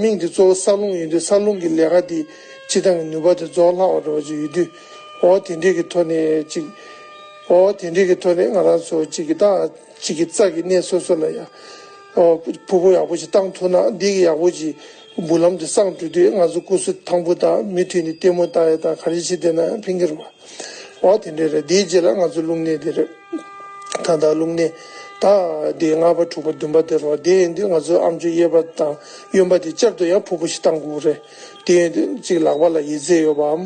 མིག་འདི་གཙོ་བོ་ས་རླུང་ཡིན་དུས་ས་རླུང་གི་ལས་ཀ་འདི་སྤྱིར་བཏང་གི་ནུས་པ་དེ་རྫོགས་སླ་བ་འདྲ་བ་ཅིག་ཡོད་དུས། འོ་དེ་འདྲའི་གི་ཐོག་ནས་ཅིག་འོ་དེ་འདྲའི་གི་ཐོག་ནས་ང་རང་ཚོ་ཅིག་གི་ད་ཅིག་གི་རྩ་གི་གནས་སོ་སོ་ལ་ཡང་འོ་ཕུར་བུ་ཡག་པོ་ཞིག་བཏང་ཐུབ་ན་འདི་གི་ཡག་པོ་ཅིག་འབུར་ལམ་དེ་སངས་འགྲོ་དུས་ང་ཚོ་སྐུ་གཟུགས་ཐང་པོ་དང་མུ་མཐུད་ནས་ལྟད་མོ་ལྟ་ཡ་དང་ག་རེ་བྱེད་བསྡད་ན་ཡང་ཕན་གི་རེད་བ། འོ་དེ་འདྲ་རེད། དེའི་རྗེས་ལ་ང་ཚོ་རླུང་གནད་དེ་རེད། ད་ལྟ་རླུང་གནད་ད་དེ་ལྔ་པ་དྲུག་པ་བདུན་པ་དེ་རེད་བ། དེ་ཡིན་དུས་ང་ཚོའི་ཨམ་ཅོག་གཡས་པ་དང་གཡོན་པ་དེ་བསྐྱར་དུ་ཡང་ཕུར་བུ་ཞིག་བཏང་དགོས་རེད། དེ་ཡིན་དུས་གཅིག་ལག་པ་ལ་ཡི་ཙེ་ཡོད་པའམ།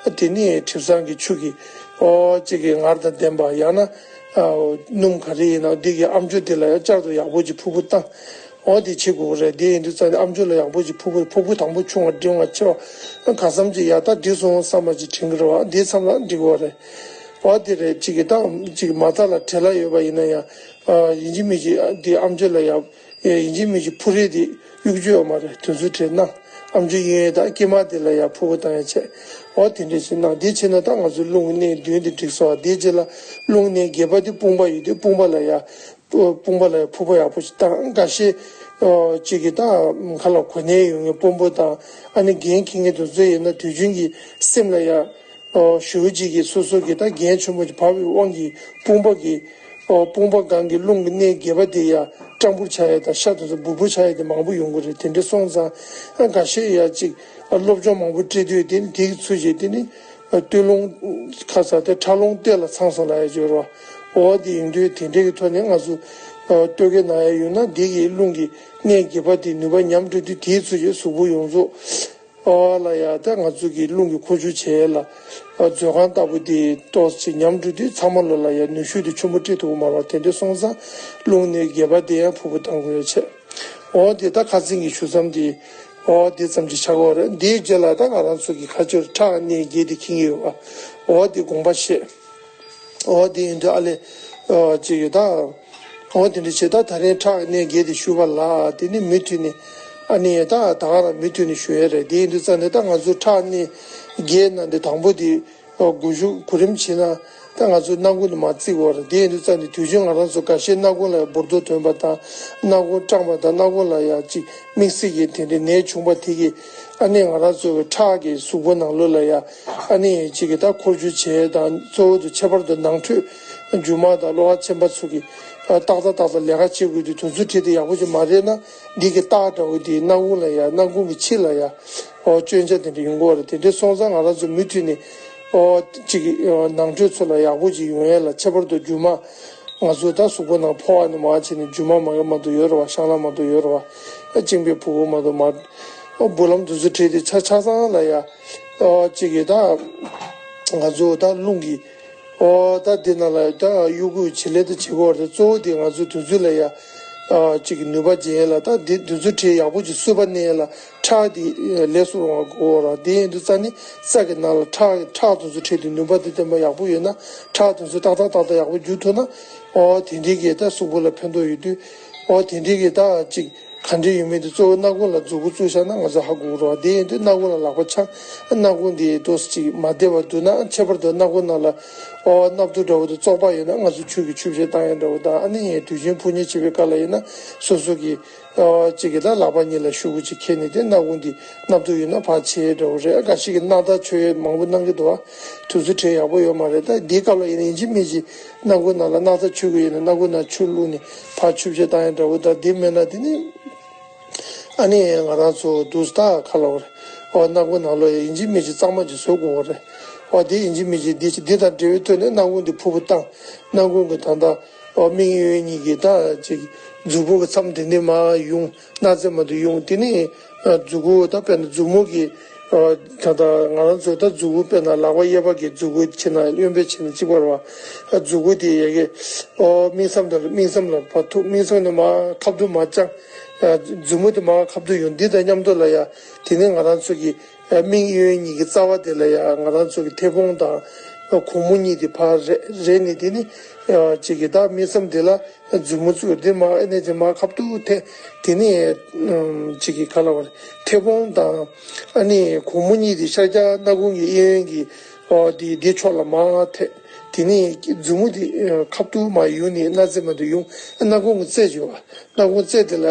དེ་ནས་དྲི་བཟང་གི་ཆུ་གི་ཨོ་གཅིག་གི་ངར་དང་ལྡན་པ་ཡང་ན་ཨ་སྣུམ་ག་རེ་ཡིན་ན་འདི་གི་ཨམ་ཅོག་དེ་ལ་ཡང་བསྐྱར་དུ་ཡག་པོ་ཅིག་ཕུར་བུ་བཏང་། འོ་དེ་བྱེད་དགོས་རེད། དེ་ཡིན་དུས་ཙང་ནས་ཨམ་ཅོག་ལ་ཡག་པོ་ཅིག་ཕུར་བུ་ཕུར་བུ་དང་པོ་ཆུང་བ་འབྲིང་བ་ཆེ་བ་ག་ཙམ་ཅིག་ཡག་ད་འགྲིག་སོང་བསམ་པ་ཅིག་དྲན་གྱི་རེད་བ། འདིའི་མཚམས་ལ་འགྲིག་གི་རེད། འོ་དེ་རེད། གཅིག་གི་ད་གཅིག་མ་རྩ་ལ་བྲེལ་བ་ཡོད་པ་ཡིན་ན་ཡང་ཡིན་གཅིག་མིན་གཅིག་འདི་ཨམ་ཅོག་ལ་ཡག་ཡིན་གཅིག་མིན་གཅིག་ཕུར་རེ་དེ་གཡུག་རྒྱུ་ཡོད་མ་རེད། དེ་ཚོ་བྲེལ་ན་ཨམ་ཅོག་གཡས་གཡོན་དང་དཀྱིལ་མ་དེ་ལ་ཡང་ཕུར་བུ་བཏང་ཡ་བྱས། འོ་དེ་འདྲས་ཞིག་གནང་། དེ་བྱས་ན་ད་ང་ཚོའི་རླུང་གི་གནད་བདུན་དེ་འགྲིག་སོང་། དེ་རྗེས་ལ་རླུང་གི་གནད་བརྒྱད་པ་དེ་དཔུང་པ་ཡོད་དུས་དཔུང་པ་ལ་ཡང་དཔུང་པ་ལ་ཡང་ཕུར་བུ་ཡག་པོ་ཞིག་བཏང་། འགའ་ཤས་ཨོ་གཅིག་གིས་ད་ཁ་ལ་གོ་ནད་ཡོད་མཁན་དཔོན་པོ་དང་ཨ་ནི་འགན་འཁྱེར་མཁན་དེ་ཚོ་ཡིན་ན་དུས་རྒྱུན་གྱི་སེམས་ལ་ཡང་ཨོ་ཞེ་པོ་ཅིག་གིས་སོ་སོ་གི་ད་འགན་ཆེན་པོ་ཅིག་བབས་པའི་དབང་གིས་དཔུང་པ་གི་ཨོ་དཔུང་པ་སྒང་གི་རླུང་གི་གནད་བརྒྱད་པ་དེ་ཡང་སྐྲངས་འབུར་ཆགས་ཡ་དང་ཤ་དེ་ཚོ་འབུར་འབུར་ཆགས་ཡ་དེ་མང་པོ་ཡོང་གི་རེད། དེ་འདྲ་སོང་ཙང་ཨ་འགའ་ཤས་ཡང་ཅིག་ཨ་སློབ་སྦྱོང་མང་པོ་སྤྲད་དུས་དེ་ནི་དེ་གི་ཚུལ་བྱས་དེ་ནི་སྟོད་རླུང་ཁ་ཚ་དེ་ཁྲག་རླུང་སྟོད་ལ་ཚང་སོང་ལབ་ཡ་ཅིག་ཡོད་རེད་བ། འོ་དེ་ཡིན་དུས་དེ་འདྲའི་གི་ཐོག་ནས་ང་ཚོ་ཨ་སྟོད་གོས་ན་ཡ་ཡོད་ན་དེ་གི་རླུང་གི་གནད་བརྒྱད་པ་དེ་ནུས་པ་ཉམས་འགྲོ་དུས་དེའི་ཚུལ་གྱིས་གཟུགས་པོ་ཡོངས་རྫོགས་ཨ་ལ་ཡ་ད་ང་ཚོ་གི་རླུང་གི་འཁོར་རྒྱུག་བྱས་ལ་ཨ་མཛོད་ཁང་ལྟ་བུ་དེ་ཏོག་ཙམ་ཉམས་འགྲོ་དུས་ཚང་མ་ལོ་ལ་ཡ་ནུས་ཤུགས་དེ་ཆེན་པོ་སྤྲད་ཐུབ་ཀྱི་མ་རེད་བ། དེ་འདྲ་སོང་ཙང་རླུང་གནད་བརྒྱད་པ་དེ་ཡང་ཕུར་བུ་བཏང་དགོས་ཡ་བྱས། འོ་དེ་ད་ཁ་སང་གི་ཞུ་མཚམས་དེ་ འོ་དེ་ཙམ་གྱིས་ཆགས་ཀྱི་ཡོད་རེད། འདིའི་རྗེས་ལ་ད་ང་རང་ཚོ་གི་ཁ་སྦྱོར་ཁྲག་གནས་བརྒྱད་དེ་འཁྱེར་གྱི་ཡོད་པ། འོ་དེ་དགོངས་པ་བཞེས། འོ་དེ་ཡིན་དུས་ཨ་ལས། འོ་ཅིག་ཡོད་ད། འོ་དེ་འདྲ་བྱས་ད་ད་རིང་ཁྲག་གནས་བརྒྱད་དེ་ཞུས་པ་ལ་དེ་ནི་མུ་མཐུད་ནས་ཨ་ནི་ད་ད་ག་རང་མུ་མཐུད་ནས་ཞུ་ཡས་རེད། དེ་ཡིན་དུས་ཙང་ནས་ད་ང་ཚོ་ཁྲག་གནས་བརྒྱད་ནང་དེ་དང་པོ་དེ། སྒུལ་ཤུགས་གོ་རིམ་བྱས་ན་ད་ང་ཚོ་སྣ་ཁུང་ནས་མར་བརྩི་དགོས་རེད། དེ་ཡིན་དུས་ཙང་ནས་དུས་རྒྱུན་ང་རང་ཚོ་འགའ་ཤས་སྣ་ཁུང་ལ་ཡང་འབུར་རྡོག་ཐོན་པ་དང་སྣ་ཁུང་སྐྲངས་པ་དང་སྣ་ཁུང་ལ་ཡང་ཅིག་དམིགས་བསལ་གྱི་དེ་འདྲའི་ནད་བྱུང་བ་དེ་གིས་ཨ་ནི་ང་རང་ཚོ་གི་ཁྲག་གི་གཟུགས་པོ་ནང་ལོགས་ལ་ཡང་ཨ་ནི་ཅིག་གི་ད་འཁོར་རྒྱུག་བྱས་དང་གཙོ་བོ་དེ་ཁྱད་པར་དུ་ནང་ཁྲོད་རྒྱུ་མ་དང་གློ་བ་ཆེན་པ་ཚོ་གི་ཏག་ཏག་ཏག་ཏག་ལས་ཀ་བྱེད་དགོས་དུས་དུས་ཚོད་བྲལ་ཏེ་ཡག་པོ་ཅིག་མ་རེད་ན་འདི་གི་རྟགས་འདྲ་བོ་དེ་སྣ་ཁུང་ལ་ཡང་སྣ་ཁུང་གི་ཕྱི་ལ་ཡང་ཨོ་སྐྱོན་ཆ་དེ་འདྲ་ཡོང་གི་ཡོད་རེད། དེ་འདྲ་སོང་ཙང་ང་རང་ཚོ་མུ་མཐུད་ནས་ཨོ་གཅིག་ཨོ་ནང་ཁྲོད་ཚོ་ལ་ཡག་པོ་ཅིག་ཡོང་ཡས་ལ་ཁྱད་པར་དུ་རྒྱུ་མ་ང་ཚོ་ད་གཟུགས་པོ་ནང་ཕོ་བ་ནས་མར་བྱས་ནས་རྒྱུ་མ་མ་གི་མ་གཏོགས་ཡོད་རེད་བ། བཤང་ལམ་མ་གཏོགས་ཡོད་རེད་བ། གཅིན་པའི་ཕྲུ་གུ་མ་གཏོགས་མ་ཨོ་འབུ་ལམ་དེ་ཚོ་བྲིས་ཏེ་ཆ་ཆ་ཚང་ལ་ཡ་ཨོ་གཅིག་གི་ད་ང་ཚོ་ད་རླུང་གི་ཨོ་ད་འདི་ནང་ལ་ད་གཡོ་འགུལ་བྱེད་ལས་ད་བྱེད་དགོས་རེད། གཙོ་བོ་དེ་ང་ཚོ་དུས་ཚོད་ལ་ཡ་ཨ་གཅིག་གི་ནུས་པ་རྒྱས་ཡས་ལ་ད་འདི་དུས་ཚོད་བྲལ་ཡག་པོ་ཅིག་གསོས་པ་གནས་ཡས་ལ་ཁྲག་དེ་ལས་སུ་རུང་བ་དགོས་རེད། དེ་ཡིན་དུས་རྩ་ནི་རྩ་གི་ནང་ལ་ཁྲག་ཁྲག་དུས་ཚོད་བྲལ་དུས་ནུས་པ་དེ་བརྟན་པ་ཡག་པོ་ཡོད་ན་ཁྲག་དུས་ཚོད་ཏག་ཏག་ཏག་ཏག་ཡག་པོ་རྒྱུག་ཐུབ་ན་ཨོ་དེ་འདྲའི་གི་ད་གཟུགས་པོ་ལ་ཕན་ཐོགས་ཡོད་དུས་ཨོ་དེ་འདྲའི་གི་ད་གཅིག་ག་འདྲ་ཡོད་མེད་དེ་གཙོ་བོ་སྣ་ཁུང་ལ་མཛུབ་གུ་བཙུགས་བཞག་ན་ང་ཚོ་ཧ་གོ་གི་རེད་བ། དེ་ཡིན་དུས་སྣ་ཁུང་ལ་ལག་པ་འཆང་། སྣ་ཁུང་དེ་ཏོག་ཙམ་ཅིག་མ་བདེ་བ་འདུག་ན་ཁྱད་པར་དུ་སྣ་ཁུང་ནང་ལ་ཨོ་སྣབས་རྡོ་འདྲ་བོ་དེ་བཙོག་པ་ཡོད་ན་ང་ཚོ་ཆུ་གིས་ཆུ་བཤལ་བཏང་ཡས་འདྲ་བོ་དང་ཨ་ནི་དུས་རྒྱུན་ཕོ་ཉ་བྱེད་པའི་སྐབས་ལ་ཡིན་ན་སོ་སོ་གི་ཨོ་གཅིག་གི་ད་ལག་པ་གཉིས་ལ་ཤོག་གུ་ཅིག་ཁྱེར་ནས་དེ་སྣ་ཁུང་དེ་སྣབས་རྡོ་ཡོད་ན་ཕར་ཕྱེ་ཡས་འདྲ་བོ་རེད། འགའ་ཞིག་གིས་སྣ་ཐག་ཆོད་ཡས་མང་པོ་གནང་གི་འདུག་བ། དུས་ཚོད་བྲལ་ཡག་པོ་ཡོད་མ་རེད། ད་འདིའི་སྐབས་ལ་ཡིན་ན་ཡིན་གཅིག་མིན་གཅིག་སྣ་ཁུང་ནང་ལ་སྣ་ཐག་ཆོད་གི་ཡོད་ན་སྣ་ཁུང་ནང་ཆུ་བླུགས་ནས་ཕར་ཆུ་བཤལ་བཏང་ཡས་འདྲ་བོ་དང་དེ་མེད་ན་དེ་ནི་ཨ་ནི་ང་རང་ཚོ་དུས་ད་ག་ལ་བར་ཨོ་སྣ་ཁུང་ནང་ལོགས་ཡིན་གཅིག་མིན་གཅིག་གཙང་མ་ཅིག་བཟོ་དགོས་པ་རེད། ཨོ་དེ་ཡིན་གཅིག་མིན་གཅིག་འདི་འདི་དང་འབྲེལ་བའི་ཐོག་ནས་སྣ་ཁུང་འདི་ཕུར་བུ་བཏང་། སྣ་ཁུང་གི་ད་ལྟ་ཨོ་མིག་གཡས་གཉིས་ཀྱི་ད་ཅིག་མཛུག་གུ་གི་མཚམས་དེ་ནས་མར་ཡོང་། སྣ་རྩེ་མ་དུ་ཡོང་། དེ་ནས་མཛུག་གུ་ད་དཔེར་ན་མཛུབ་མོ་གི་ད་ལྟ་ང་རང་ཚོ་ད་མཛུག་གུ་དཔེར་ན་ལག་པ་གཡས་པ་གི་མཛུག་གུ་བྱས་ན་གཡོན་པས་བྱས་ན་གཅིག་པ་རེད་བ། མཛུག་གུ་དེ་ཡ་གི་ཨོ་སྨིན་མཚམས་དང་སྨིན་མཚམས་ལ་ཕར་ཐུག་སྨིན་མཚམས་ནས་མར་ཁ་ཐུག་མར་བརྐྱངས། མཛུབ་མོ་དེ་མར་ཁ་ཐུག་ཡོང་། འདི་དང་མཉམ་དུ་ལ་ཡ་དེ་ནས་ང་རང་ཚོ་གི་མིག་གཡོན་གཉིས་ཀྱི་རྩ་བ་དེ་ལ་ཡ་ང་རང་ཚོ་གི་མཐེ་བོང་དང་གུང་མོ་གཉིས་དེ་ཕར་རེག་རེག་ནས་དེ་ནི་གཅིག་གི་ད་སྨིན་མཚམས་དེ་ལ་མཛུབ་མོ་བཙུགས། དེ་མར་ཨ་ནི་དེ་མར་ཁ་ཐུག་ཐེ། དེ་ནི་གཅིག་གི་ག་ལ་བར་མཐེ་བོང་དང་ཨ་ནི་གུང་མོ་གཉིས་དེ་ཤར་རྒྱག་སྣ་ཁུང་གི་གཡས་གཡོན་གྱི་དེ་དེ་ཕྱོགས་ལ་མར་ཐེ། དེ་ནི་མཛུབ་མོ་དེ་ཁ་ཐུག་མར་ཡོང་ནས་སྣ་རྩེ་མ་དུ་ཡོང་། སྣ་ཁུང་གི་རྩེ་བྱེད་པ། སྣ་ཁུང་རྩེ་དེ་ལ་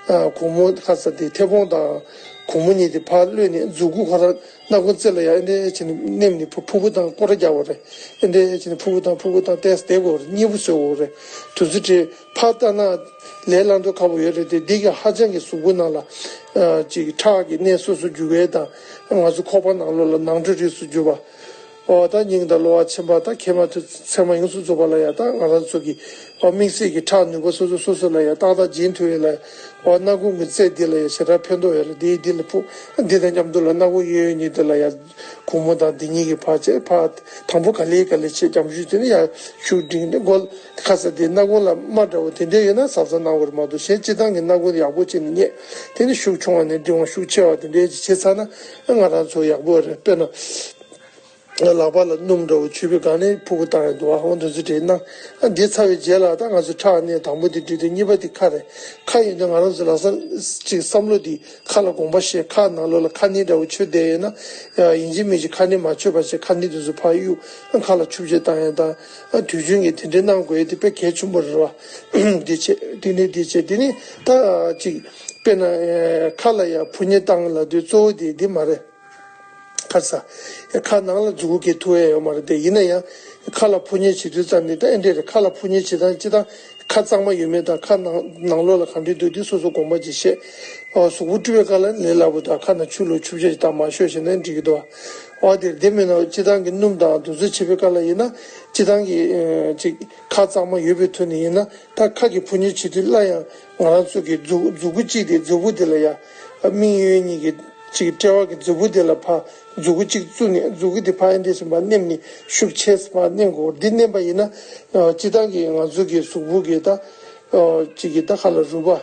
ཨ་གུང་མོ་ཁ་ས་དེ་མཐེ་བོང་དང་གུང་མོ་གཉིས་དེ་ཕར་གློད་ནས་མཛུག་གུ་ཁོ་ར་སྣ་ཁུང་རྩེ་ལ་ཡ་ཨེ་འདྲས་བྱས་ནས་མནན་ནས་ཕུ་ཕུ་བོ་དང་སྐོར་ར་རྒྱག་དགོས་རེད། ཨེ་འདྲས་བྱས་ནས་ཕུ་བོ་དང་ཕུ་བོ་དང་ཏོག་ཙམ་བསྡད་དགོས་རེད། གཉིས་པོ་བཟོ་དགོས་རེད། དུས་ཚོད་བྲལ་ཕར་ལྟ་ན་ལས་སླ་མདོག་ཁ་པོ་ཡོད་རེད་དེ་འདི་གི་ཧ་ཅང་གི་གཟུགས་པོ་ནང་ལ་ཅིག་ཁྲག་གི་གནས་སོ་སོ་རྒྱུ་བའི་དང་ང་ཚོ་ཁོག་པ་ནང་ལོགས་ལ་ནང་ཁྲོལ་རིགས་སུ་རྒྱུ་བ། ཨོ་ད་སྙིང་དང་གློ་བ་མཆིན་པ་དང་མཁལ་མ་ཐུག་ཚད་མ་ཡོངས་སུ་རྫོགས་པ་ལ་ཡ་ད་ང་རང་ཚོ་གི་ཨོ་དམིགས་བསལ་གྱི་ཁྲག་ནུས་པ་སོ་སོ་སོ་སོ་ལ་ཡ་ཏག་ཏག་འབྱིན་ཐུབ་ཡས་ལ་ཨོ་སྣ་ཁུང་གི་རྩེ་འདི་ལ་ཡ་ཞེ་དྲག་ཕན་ཐོགས་ཡོད་རེད། འདི་འདི་ལ་ཕུ་འདི་དང་མཉམ་དུ་ལ་སྣ་ཁུང་གཡས་གཡོན་གཉིས་འདི་ལ་ཡ་གུང་མོ་དང་འདི་གཉིས་ཀྱི་ཕར་བྱས་ཕར་དང་པོ་ག་ལེ་ག་ལེ་བྱས་རྒྱམ་ཤུད་དེ་ནི་ཡ་ཤུགས་སྒྲིང་ནས་མགོ་ཁ་ས་དེ་སྣ་ཁུང་ལ་རྨ་འདྲ་བོ་དེ་འདྲས་ཡོད་ན་གཟབ་གཟབ་གནང་དགོས་རེད་མ་གཏོགས་གཞན་སྤྱིར་བཏང་གི་སྣ་ཁུང་ཡག་པོ་བྱས་ནས་རྙེད་དེ་ནི་ཤུགས་ཆུང་བ་ནས་འབྲིང་བ་ཤུགས་ཆེ་བ་དེ་འདྲས་བྱས་ཚར་ན་ང་རང་ཚོ་ཡག་པོ་རེད། དཔེར་ན། ལག་པ་ལ་སྣུམ་འདྲ་བོ་བྱུགས་པའི་སྒང་ནས་ཕུ་གུ་བཏང་ཡོད་འདུག་བ། འོ་འདི་ཚོ་བྲིས་ན། ཨ་འདི་ཚར་བའི་རྗེས་ལ་ད་ང་ཚོ་ཁྲག་གནས་དང་པོ་དེ་བྲིས་ཏེ་གཉིས་པ་དེ་ཁ་རེད། ཁ་ཡིན་དུས་ང་རང་ཚོ་ལ་ས་ཅིག་བསམ་བློ་དེ་ཁ་ལ་དགོངས་པ་བཞེས། ཁ་ནང་ལོགས་ལ་ཁ་སྣོན་འདྲ་བོ་མཆོད་བསྡད་ཡོད་ན། ཡིན་གཅིག་མིན་གཅིག་ཁ་སྣོན་མ་མཆོད་པ་བྱས་ཁ་སྣོན་དེ་ཚོ་ཕར་གཡུག་ཁ་ལ་ཆུ་བྱས་བཏང་ཡོད་དང་། ཨ་དུས་རྒྱུན་གྱི་དེ་འདྲའི་གནང་དགོས་ཡས་དེ་དཔེ་གལ་ཆེན་པོ་རེད་བ། འདི་བྱས་དེ་ནས་འདི་བྱས་དེ་ནས་ད་ཅིག་དཔེར་ན་ཁ་ལ་ཡ་ཕུ་ཉེ་བཏང་ལབ་དུས་གཙོ་བོ་དེ་འདི་མ་རེད། ཁ་ས། ཁ་ནང་ལ་མཛུབ་གུ་གི་ཐུག་ཡ་ཡོད་མ་རེད་དེ། ཡིན་ན་ཡང་། ཁ་ལ་ཕུ་ཉེ་བྱེད་དུས་ཙམ་ནས་ད་ཨེ་འདྲས་རེད། ཁ་ལ་ཕུ་ཉེ་བྱེད་སྟངས་སྤྱིར་བཏང་ཁ་གཙང་མ་ཡོད་མེད་དང་ཁ་ནང་ནང་ལོགས་ལ་གང་འདྲས་འདུག་འདི་སོ་སོ་དགོངས་པ་ཅིག་བཞེས། ཨོ་གཟུགས་པོ་བཀྲུ་བའི་སྐབས་ལ་ལས་སླ་པོ་དང་ཁ་ནང་ཆུ་བླུགས་ཆུ་བྱས་ཤིག་དང་མར་བཤོས་བྱས་ན་འགྲིག་གི་འདུག་ཨོ་དེར་དེ་མིན་ན་སྤྱིར་བཏང་གི་སྣུམ་དང་དེ་ཚོ་བྱེད་པའི་སྐབས་ལ་ཡིན་ན་སྤྱིར་བཏང་གི་ཅིག་ཁ་གཙང་མ་ཡོད་པའི་ཐོག་ནས་ཡིན་ན་ད་ཁ་གི་ཕུ་ཉེ་བྱེད་དུས་སླ་ཡང་ང་རང་ཚོ་གི་མཛུབ་མཛུབ་གུ་གཅིག་དེ་མཛུབ་གུ་དེ་ལ་ཡ་མིག་གཡས་གཉིས་ཀྱི། ཅིག་དཔྲལ་བ་གི་མཛུབ་གུ་དེ་ལ་ཕར་མཛུབ་གུ་གཅིག་བཙུགས་ནས་མཛུབ་གུ་དེ་ཕར་ཨེ་འདྲས་ཟིན་པ་མནན་ནས་ཤུགས་ཆེ་ཙམ་མནན་དགོས། འདི་མནན་པ་ཡིན་ན་སྤྱིར་བཏང་གི་ང་ཚོ་གི་གཟུགས་པོ་གི་ད་ ཨོ་གཅིག་གི་ད་ཁ་ལ་རུས་པ།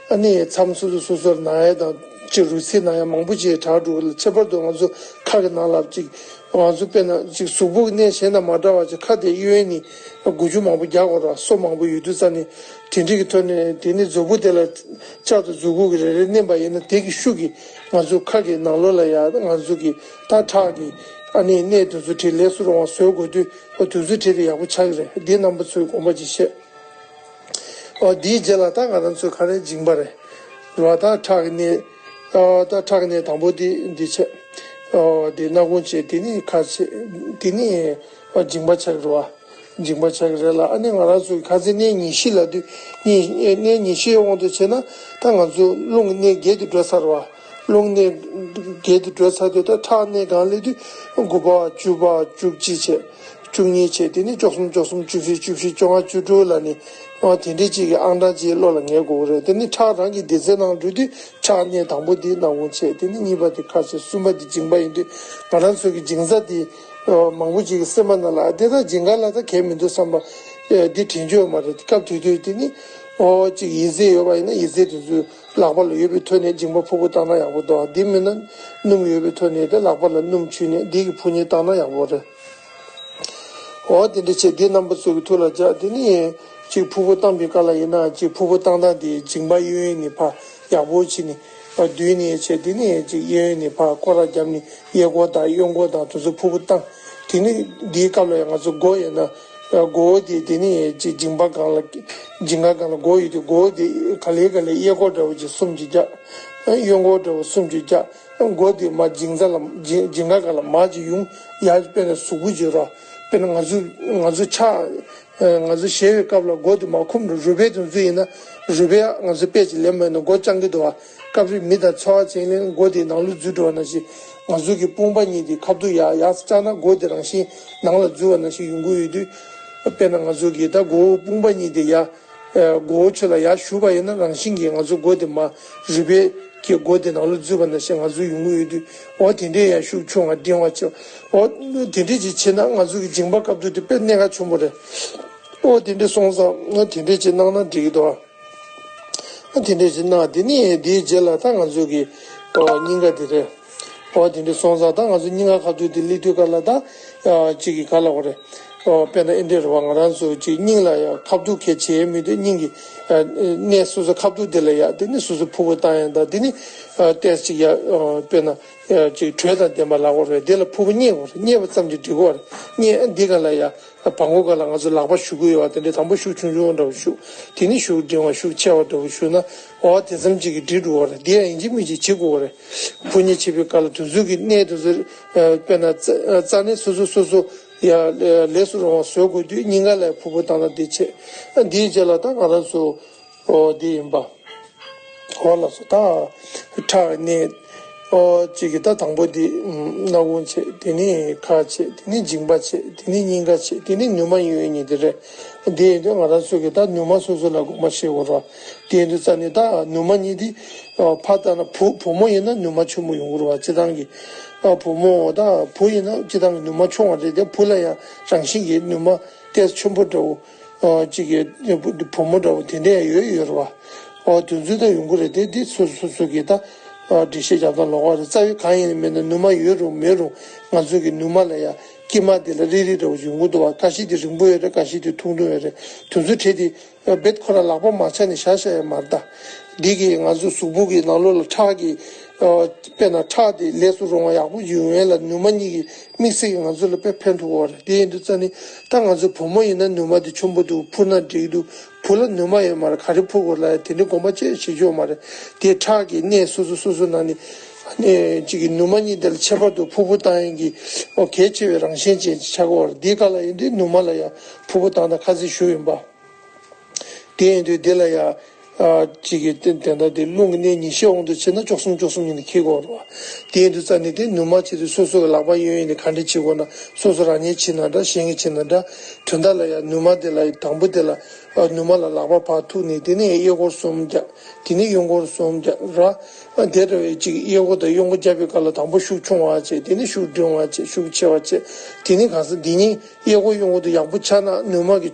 ཨ་ནི་མཚམས་སོ་སོ་སོ་སོར་ན་ཡ་དང་གཅིག་རུས་ཚིགས་ན་ཡ་མང་པོ་ཅིག་དྲག་འགྲོ་གི་ལ། ཁྱད་པར་དུ་ང་ཚོ་ཁ་གི་ནང་ལ་གཅིག་ང་ཚོ་དཔེར་ན་གཅིག་གཟུགས་པོ་གི་གནས་གཞན་དང་མ་འདྲ་བ་ཅིག་ཁ་དེ་གཡོན་ནི་འགུལ་སྐྱོད་མང་པོ་རྒྱག་དགོས་ར། སོ་མང་པོ་ཡོད་དུས་ཙ་ནི་དེ་འདྲ་གི་ཐོག་ནས་དེ་ནི་མཛུབ་གུ་དེ་ལ་བཅར་དུ་མཛུབ་གུ་གི་རེ་རེ་མནན་པ་ཡིན་ན་དེ་གི་ཤུགས་ཀྱིས་ང་ཚོ་ཁ་གི་ནང་ལོགས་ལ་ཡ་ང་ཚོ་གི་ད་ཁྲག་གི་ཨ་ནི་གནས་དེ་ཚོ་དེ་ལས་སུ་རུང་བ་བཟོ་དགོས་དུས་དེ་ཚོ་དེ་ལ་ཡག་པོ་ཆགས་ཀྱི་རེད། འདི་རྣམ་པ་ཚོས་དགོངས་པ་ཅིག་བཞེས། ཨོ་དེའི་རྗེས་ལ་ད་ང་རང་ཚོའི་ཁ་རས་མཇིང་པ་རེད། རེད་བ། ད་ཁྲག་གི་གནས། ཨོ་ད་ཁྲག་གི་གནས་དང་པོ་དེ་འདི་བྱས། ཨོ་དེ་སྣ་ཁུང་བྱས། དེ་ནི་ཁ་བྱས། དེ་ནི་ཨོ་མཇིང་པ་ཆགས་རེད་བ། མཇིང་པ་ཆགས་རེད་ལ། ཨ་ནི་ང་རང་ཚོའི་ཁ་ཚིག་གནས་ཉི་ཤུ་ལབ་དུས་གནས་གནས་ཉི་ཤུའི་དབང་དུ་བྱས་ན་ད་ང་ཚོ་རླུང་གི་གནས་བརྒྱད་དུ་འགྲོ་ཚར་བ། རླུང་གནས་བརྒྱད་དུ་འགྲོ་ཚར་དུས་ད་ཁྲག་གནས་གང་སླེབས་དུས་དགུ་པ་བཅུ་པ་བཅུ་གཅིག་བྱས། བཅུ་གཉིས་བྱས། དེ་ནི་བཅུ་གསུམ། བཅུ་གསུམ། བཅུ་བཞི། བཅུ་བཞི། བཅོ་ལྔ། བཅུ་དྲུག་ལ་ནི་ཨ་དེ་འདྲའི་ཅིག་གི་ཨང་གྲངས་ཅིག་བློ་ལ་ངེས་དགོས་རེད། དེ་ནི་ཁྲག་རང་གི་སྡེ་ཚན་ནང་འགྲོ་དུས་ཁྲག་གནས་དང་པོ་དེ་སྣ་ཁུང་བྱས། དེ་ནི་གཉིས་པ་དེ་ཁ་བྱས། གསུམ་པ་དེ་མཇིང་པ་ཡིན་དུས་ང་རང་ཚོ་གི་མཇིང་རྩ་དེ་ཨ་མང་པོ་ཅིག་གི་སེམས་པ་ནང་ལ་ཨ་དེ་ད་མཇིང་ག་ལ་ད་གལ་མི་འདུག་བསམ་པ་ཨ་འདི་དྲན་རྒྱུ་ཡོད་མ་རེད། སྐབས་དེ་དུས་དེ་ནི་ཨོ་ཅིག་ཡི་ཙི་ཡོད་པ་ཡིན་ན་ཡི་ཙི་དེ་ཚོའི་ལག་པ་ལ་ཡོད་པའི་ཐོག་ནས་མཇིང་པ་ཕུར་བུ་བཏང་ན་ཡག་པོ་འདུག། འདི་མིན་ན་སྣུམ་ཡོད་པའི་ཐོག་ནས་དེ་ལག་པ་ལ་སྣུམ་བྱུགས་ནས་འདི་གི་ཕུར་མཉེ་བཏང་ན་ཡག་པོ་རེད། འོ་དེ་འདྲ་བྱས། འདི་རྣམ་པ་ཚོ་གི་ཐུགས་ལ་འཇགས། དེ་ནི་གཅིག་ཕུར་བུ་བཏང་པའི་སྐབས་ལ་ཡིན་ན་གཅིག་ཕུར་བུ་བཏང་སྟངས་དེ་མཇིང་པ་གཡས་གཡོན་ནས་ཕར་ཡག་པོ་བྱས་ནས་བསྡུས་ནས་བྱས། དེ་ནས་གཅིག་གཡས་གཡོན་ནས་ཕར་སྐོར་ར་བརྒྱབ་ནས་གཡས་སྐོར་དང་གཡོན་སྐོར་དང་དེ་ཚོ་ཕུར་བུ་བཏང་། དེ་ནི་འདིའི་སྐབས་ལ་ཡང་ང་ཚོ་མགོ་ཡིན་ན་མགོ་བོ་དེ་དེ་ནི་གཅིག་མཇིང་པ་སྒང་ལ་མཇིང་ག་སྒང་ལ་མགོ་ཡོད་དུས་མགོ་བོ་དེ་ག་ལེ་ག་ལེ་གཡས་སྐོར་འདྲ་བོ་ཅིག་གསུམ་ཅིག་རྒྱག། གཡོན་སྐོར་འདྲ་བོ་གསུམ་ཅིག་རྒྱག། མགོ་དེ་མར་མཇིང་རྩ་ལ་མཇིང་མཇིང་ག་སྒང་ལ་མར་ཅིག་ཡོང་ཡར་དཔེར་ན་གཟུགས་པོ་ཅིག་རོ། དཔེར་ན་ང་ཚོ་ང་ཚོ་ཕྱག་ང་ཚོ་ཞེ་བའི་སྐབས་ལ་མགོ་དེ་མར་འཁུམ་འགྲོ། རུས་སྦལ་དེ་ཚོ་ཡིན་ན་རུས་སྦལ་ང་ཚོ་དཔེ་ཅིག་ལེན་པ་ཡིན་ན་མགོ་བརྐྱང་གི་འདུག་བ། སྐབས་རེ་མི་དང་འཚོ་བ་བྱེད་ལེན་མགོ་དེ་ནང་ལོགས་འཛུལ་འགྲོ་བ་ནང་བཞིན་ང་ཚོ་གི་དཔུང་པ་གཉིས་དེ་ཁ་ཐུག་ཡར་ཡར་བཅག་ན་མགོ་དེ་རང་བཞིན་ནང་ལ་འཛུལ་བ་ནང་བཞིན་ཡོང་གི་ཡོད་དུས། དཔེར་ན་ང་ཚོ་གི་ད་མགོ་བོ་དཔུང་པ་གཉིས་དེ་ཡར་མགོ་བོ་ཕྱི་ལ་ཡར་ཞུགས་པ་ཡིན་ན་རང་བཞིན་གྱིས་ང་ཚོ་མགོ་དེ་མར་རུས་སྦལ་གྱི་མགོ་དེ་ནང་ལོགས་འཛུལ་བ་ནང་བཞིན་ང་ཚོ་ཡོང་གི་ཡོད་དུས། འོ་དེ་འདྲའི་ཡང་ཤུགས་ཆུང་བ་འབྲིང་བ་ཆེ། འོ་དེ་འདྲའི་ཅིག་བྱས་ན་ང་ཚོ་གི་མཇིང་པ་སྐབས་དུས་དེ་དཔེ་གནད་འགག་ཆེན་པོ་རེད། འོ་དེ་འདྲའི་སོང་ཙང་འོ་དེ་འདྲའི་ཅིག་གནང་ན་འགྲིག་གི་འདུག། འོ་དེ་འདྲའི་ཅིག་གནང་། དེ་ནས་དེའི་རྗེས་ལ་ད་ང་ཚོ་གི་འོ་སྙིང་ག་དེ་རེད། འོ་དེ་འདྲའི་སོང་ཙང་ད་ང་ཚོ་སྙིང་ག་སྐབས་དུས་དེ་སླེབས་དུས་ག་ལ་ད་ཨ་གཅིག་གི་ག་ལ་འོ་རེད། ཨོ་དཔེར་ན་ཨེ་འདྲས་རེད་བ། ང་རང་ཚོ་གཅིག་སྙིང་ལ་ཡ་ཁ་ཐུག་གལ་ཆེ་མི་འདུག། སྙིང་གི་ཨ་གནས་སོ་སོ་ཁ་ཐུག་དེ་ལ་ཡ་དེ་ནི་སོ་སོ་ཕུར་བུ་བཏང་ཡ་དང་། དེ་ནི་ཨ་ཏོག་ཙམ་ཅིག་ཡ་ཨ་དཔེར་ན་ཨ་གཅིག་དྲོད་དང་ལྡན་པ་ལབ་དགོས་རེད། དེ་ལ་ཕུར་བུ་མཉེ་དགོས་རེད། མཉེ་བ་ཙམ་གྱིས་འགྲིག་གི་རེད། མཉེ་ཨ་འདི་ག་ལ་ཡ་བང་མགོ་ག་ལ་ང་ཚོ་ལག་པ་གཞུ་གི་ཡོད་བ། དེ་འདྲས་དང་པོ་ཤུགས་ཆུང་ཆུང་འདྲ་བོ་གཞུ། དེ་ནི་ཤུགས་འབྲིང་བ་ཤུགས་ཆེ་བ་འདྲ་བོ་གཞུ་ན་འོ་དེ་ཙམ་ཅིག་གིས་འགྲིག་འགྲོ་གི་རེད། དེ་ཡང་ཡིན་གཅིག་མིན་གཅིག་བྱེད་དགོས་རེད། ཕུར་མཉེ་བྱེད་པའི་སྐབས་ལ་དེ་ཚོ་གི་གནས་དེ་ཚོ་ཨ་དཔེར་ན་རྩ་རྩ་གནས་སོ་སོ་སོ་སོ་ཡ་ལས་སུ་རུང་བ་བཟོ་དགོས་དུས་སྙིང་ག་ལ་ཕུར་བུ་བཏང་ན་འདི་བྱེད། འདིའི་རྗེས་ལ་ད་ང་རང་ཚོ་འོ་འདི་ཡིན་པ། འོ་ལགས་སོ། ད་ཁྲག་གནས་འོ་གཅིག་གི་ད་དང་པོ་འདི་སྣ་ཁུང་བྱེད། དེ་ནི་ཁ་བྱེད། དེ་ནི་མཇིང་པ་བྱེད། དེ་ནི་སྙིང་ག་བྱེད། དེ་ནི་ནུ་མ་གཡས་གཡོན་གཉིས་དེ་རེད། འདི་ཡིན་དུས་ང་རང་ཚོ་གི་ད་ནུ་མ་སོ་སོ་ལ་དགོངས་པ་བཞེས་དགོས་རེད། དེ་ཡིན་དུས་རྩ་ནས་ད་ནུ་མ་གཉིས་འདི་ཕར་ལྟ་ན་བུ་བུ་མོ་ཡིན་ན་ནུ་མ་ཆེན་པོ་ཡོང་གི་རེད་བ། སྤྱིར་བཏང་གི་བུ་མོ་ད་བུ་ཡིན་ན་སྤྱིར་བཏང་གི་ནུ་མ་ཆུང་བ་རེད་དེ། བུ་ལ་ཡང་རང་བཞིན་གྱིས་ནུ་མ་ཏོག་ཙམ་ཆེན་པོ་འདྲ་བོ་ཨ་གཅིག་གི་བུ་མོ་འདྲ་བོ་དེ་འདྲ་ཡང་ཡོད་ཡོད་རེད་བ། ཨོ་དེ་ཚོ་ད་ཡོང་གི་རེད་དེ། འདི་སོ་སོ་སོ་སོ་གི་ད་ཨ་འགྲེལ་བཤད་རྒྱབ་སྟངས་ལོགས་ཀ་རེད། རྩ་བའི་གང་ཡིན་མིན་ན་ནུ་མ་ཡོད་རུང་མེད་རུང་ང་ཚོ་གི་ནུ་མ་ལ་ཡང་དཀྱིལ་མ་དེ་ལ་རིལ་རིལ་འདྲ་བོ་ཡོང་གི་འདུག་བ། ཁ་ཤས་དེ་རིང་པོ་ཡོད་རེད། ཁ་ཤས་དེ་ཐུང་ཐུང་ཡོད་རེད། དེ་ཚོ་བྲིས་ཏེ་རྦད་ཁོ་རང་ལག་པ་མ་ཆག་ནས་བཞག་བཞག་ཡ་མ་རེད་ད། འདི་གིས་ང་ཚོ་གཟུགས་པོ་གི་ནང་ལོགས་ལ་ཁྲག་གི་ཨ་དཔེར་ན་ཁྲག་དེ་ལས་སུ་རུང་བ་ཡག་པོ་ཡོང་ཡས་ལ་ནུ་མ་གཉིས་ཀྱི་དམིགས་བསལ་གྱིས་ང་ཚོ་ལ་དཔེ་ཕན་ཐོགས་པ་རེད། དེ་ཡིན་དུས་རྩ་ནས་ད་ང་ཚོ་བུ་མོ་ཡིན་ན་ནུ་མ་དེ་ཆེན་པོ་འདུག། ཕུར་ན་འགྲིག་འདུག། བུ་ལ་ནུ་མ་ཡོད་མ་རེད། ག་རེ་ཕུར་དགོས་ལབ་ཡ་དེ་འདྲའི་དགོངས་པ་བཅས་བྱེད་ཆོག་མ་རེད། དེ་ཁྲག་གི་གནས་སོ་སོ་སོ་སོ་ནང་ནས་གནས་གཅིག་གི་ནུ་མ་གཉིས་དེ་ལ་ཁྱད་པར་དུ་ཕུར་བུ་བཏང་ཡས་ཀྱི་ཨོ་གལ་ཆེ་བའི་རང་བཞིན་ཅན་ཅིག་ཆགས་ཀྱི་ཡོད་རེད། དེའི་སྐབས་ལ་ཡིན་དུས་ནུ་མ་ལ་ཡང་ཕུར་བུ་བཏང་དང་ཁ་ཚིག་ཞུ་ཡིན་པ། དེ་ཡིན་དུས་འདི་ལ་ཡང་ཨ་གཅིག་གི་དེ་དེ་འདྲ་དེ་རླུང་གི་གནས་ཉི་ཤུའི་དབང་དུ་བྱས་ན་བཅུ་གསུམ་བཅུ་གསུམ་ཡིན་ནས་འཁེལ་དགོས་རེད་བ། དེ་ཡིན་དུས་རྩ་ནས་དེ་ནུ་མ་བྱེད་དུས་སོ་སོ་གི་ལག་པ་གཡས་གཡོན་ནས་ག་འདྲ་བྱེད་དགོས་ན། སོ་སོ་རང་ཉིད་བྱེད་ན་འདྲ། གཞན་གྱིས་བྱེད་ན་འདྲ། དོན་དག་ལ་ཡང་ནུ་མ་དེ་ལ་དང་པོ་དེ་ལ་ཨ་ནུ་མ་ལ་ལག་པ་ཕར་ཐུག་ནས་དེ་ནས་གཡས་སྐོར་གསུམ་རྒྱག། དེ་ནས་གཡོན་སྐོར་གསུམ་རྒྱག་ར། ཨ་དེ་འདྲ་བའི་གཅིག་གཡས་སྐོར་དང་གཡོན་སྐོར་རྒྱབ་པའི་སྐབས་ལ་དང་པོ་ཤུགས་ཆུང་བ་བྱས། དེ་ནས་ཤུགས་འབྲིང་བ་བྱས། ཤུགས་ཆེ་བ་བྱས། དེ་ནས་གང་ཟག་འདི་གཉིས་གཡས་སྐོར་གཡོན་སྐོར་དུ་ཡག་པོ་ཆགས་ན་ནུ་མ་གི་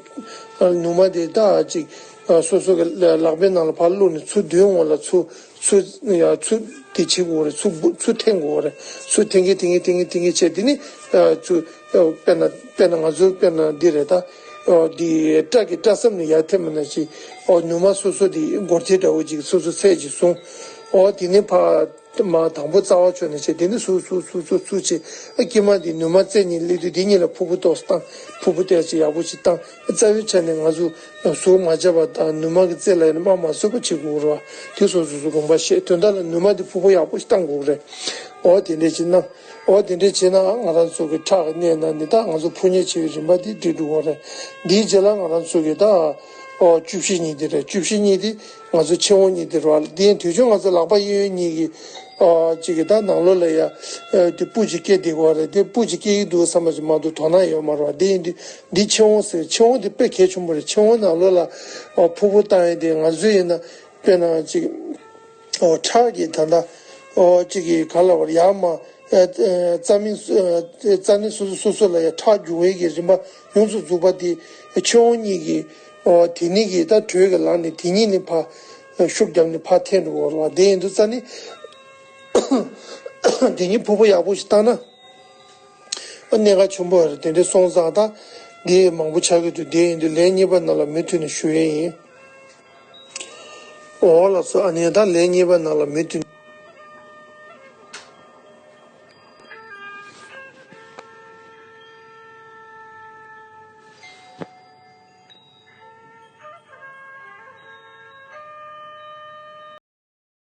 ཨ་ནུ་མ་དེ་ད་གཅིག་ ཨ་སོ་སོ་གི་ལག་པའི་ནང་ལ་ཕར་བླུགས་ནས་ཚུར་མདུན་འོག་ལ་ཚུར་ཚུར་ཡ་ཚུར་དེ་བྱེད་དགོས་རེད། ཚུར་འབུ་ཚུར་འཐེན་དགོས་རེད། ཚུར་འཐེན་གྱིན་འཐེན་གྱིན་འཐེན་གྱིན་འཐེན་གྱིན་བྱས། དེ་ནི་ཨ་ཚུར་ཨ་དཔེར་ན་དཔེར་ན་ང་ཚོ་དཔེར་ན་འདི་རེད་ད། ཨོ་འདི་སྐྲ་གི་སྐྲ་གསབ་ནས་ཡར་འཐེན་པ་ནང་བཞིན། ཨོ་ནུ་མ་སོ་སོ་དེ་སྒོར་ཐིག་འདྲ་བོ་ཅིག་སོ་སོ་ཚད་ཅིག་བཟུང་། ཨོ་དེ་ནི་ཕར་མར་དང་པོ་རྩ་བ་ཕྱོགས་ནས་བྱས། དེ་ནི་ཚུར་ཚུར་ཚུར་ཚུར་ཚུར་བྱས། ཨ་དཀྱིལ་མ་དེ་ནུ་མ་རྩེ་གཉིས་སླེབས་དུས་དེ་གཉིས་ལ་ཕུར་བུ་ཏོག་ཙམ་བཏང་། ཕུར་བུ་ཏོག་ཙམ་ཡག་པོ་ཞིག་བཏང་། རྩ་བའི་ཆ་ནས་ང་ཚོ་ཟུར་མ་བརྒྱབ་པ་དང་ནུ་མ་གི་རྩེ་ལ་ཡང་རྨ་མ་བཟོས་པ་བྱེད་དགོས་རེད་བ། དེ་སོ་སོ་སོ་དགོངས་པ་བཞེས། དོན་དག་ལ་ནུ་མ་དེ་ཕུར་བུ་ཡག་པོ་ཞིག་བཏང་དགོས་རེད། འོ་དེ་འདྲས་བྱས་ན། འོ་དེ་འདྲས་བྱས་ན་ང་རང་ཚོ་གི་ཁྲག་གི་གནས་ན་ནི་ད་ང་ཚོ་ཕོ་ཉ་བྱེད་པའི་རིམ་པ་དེ་འགྲིག་འགྲོ་གི་རེད། དེའི་རྗེས་ལ་ང་རང་ཚོ་གི་ད་ཨོ་བཅུ་བཞི་གཉིས་དེ་རེད། བཅུ་བཞི་གཉིས་དེ་ང་ཚོ་མཆན་འོང་གཉིས་དེ་རེད་བ། དེ་ཡང་དུས་རྒྱུན་ང་ཚོ་ལག་པ་གཡས་གཡོན་གཉིས་ཀྱི་ཨོ་གཅིག་གི་ད་ནང་ལོགས་ལ་ཡ་ཨོ་དེ་སྤུ་ཅིག་སྐྱེས་བསྡད་ཀྱི་ཡོད་རེད། དེ་སྤུ་ཅིག་སྐྱེ་གི་འདུག་བསམ་པ་ཅིག་མ་གཏོགས་དོ་སྣང་ཡོད་མ་རེད་བ། དེ་ཡིན་དུས་འདི་མཆན་འོང་ཟེར། མཆན་འོང་དེ་དཔེ་གལ་ཆེན་པོ་རེད། མཆན་འོང་ནང་ལོགས་ལ་ཨོ་ཕུར་བུ་བཏང་ཡས་དེ་ང་ཚོ་ཡིན་ན། དཔེར་ན་ཅིག་ཨོ་ཁྲག་གི་ད་ལྟ་ཨོ་ཅིག་གི་ག་ལ་བར་ཡར་མར་ཨ་ཨ་རྩ་མིན་ཨ་རྩ་ནི་སོ་སོ་སོ་སོ་ལ་ཡ་ཁྲག་རྒྱུག་པའི་གི་རིམ་པ་ཡོངས་སུ་རྫོགས་པ་དེ་མཆན་འོང་གཉིས་ཀྱི་ཨོ་དེ་ནི་གི་ད་དྲོད་ཀྱི་ལངས་ནས་དེ་གཉིས་ནི་ཕར་ཤུགས་བརྒྱབ་ནས་ཕར་འཐེན་འགྲོ་གི་ཡོད་རེད་བ། དེ་ཡིན་དུས་རྩ་ནི་དེ་གཉིས་ཕུར་བུ་ཡག་པོ་ཞིག་བཏང་ན། ཨ་གནད་འགག་ཆེན་པོ་རེད། དེ་འདྲ་སོང་ཙང་ད་འདི་མང་པོ་ཆགས་ཀྱི་འདུག་དེ་ཡིན་དུས་ལན་གཉིས་པ་ནང་ལ་མུ་མཐུད་ནས་ཞུ་ཡས་ཡིན། འོ་ལགས་སོ། ཨ་ནི་ད་ལན་གཉིས་པ་ནང་ལ་མུ་མཐུད།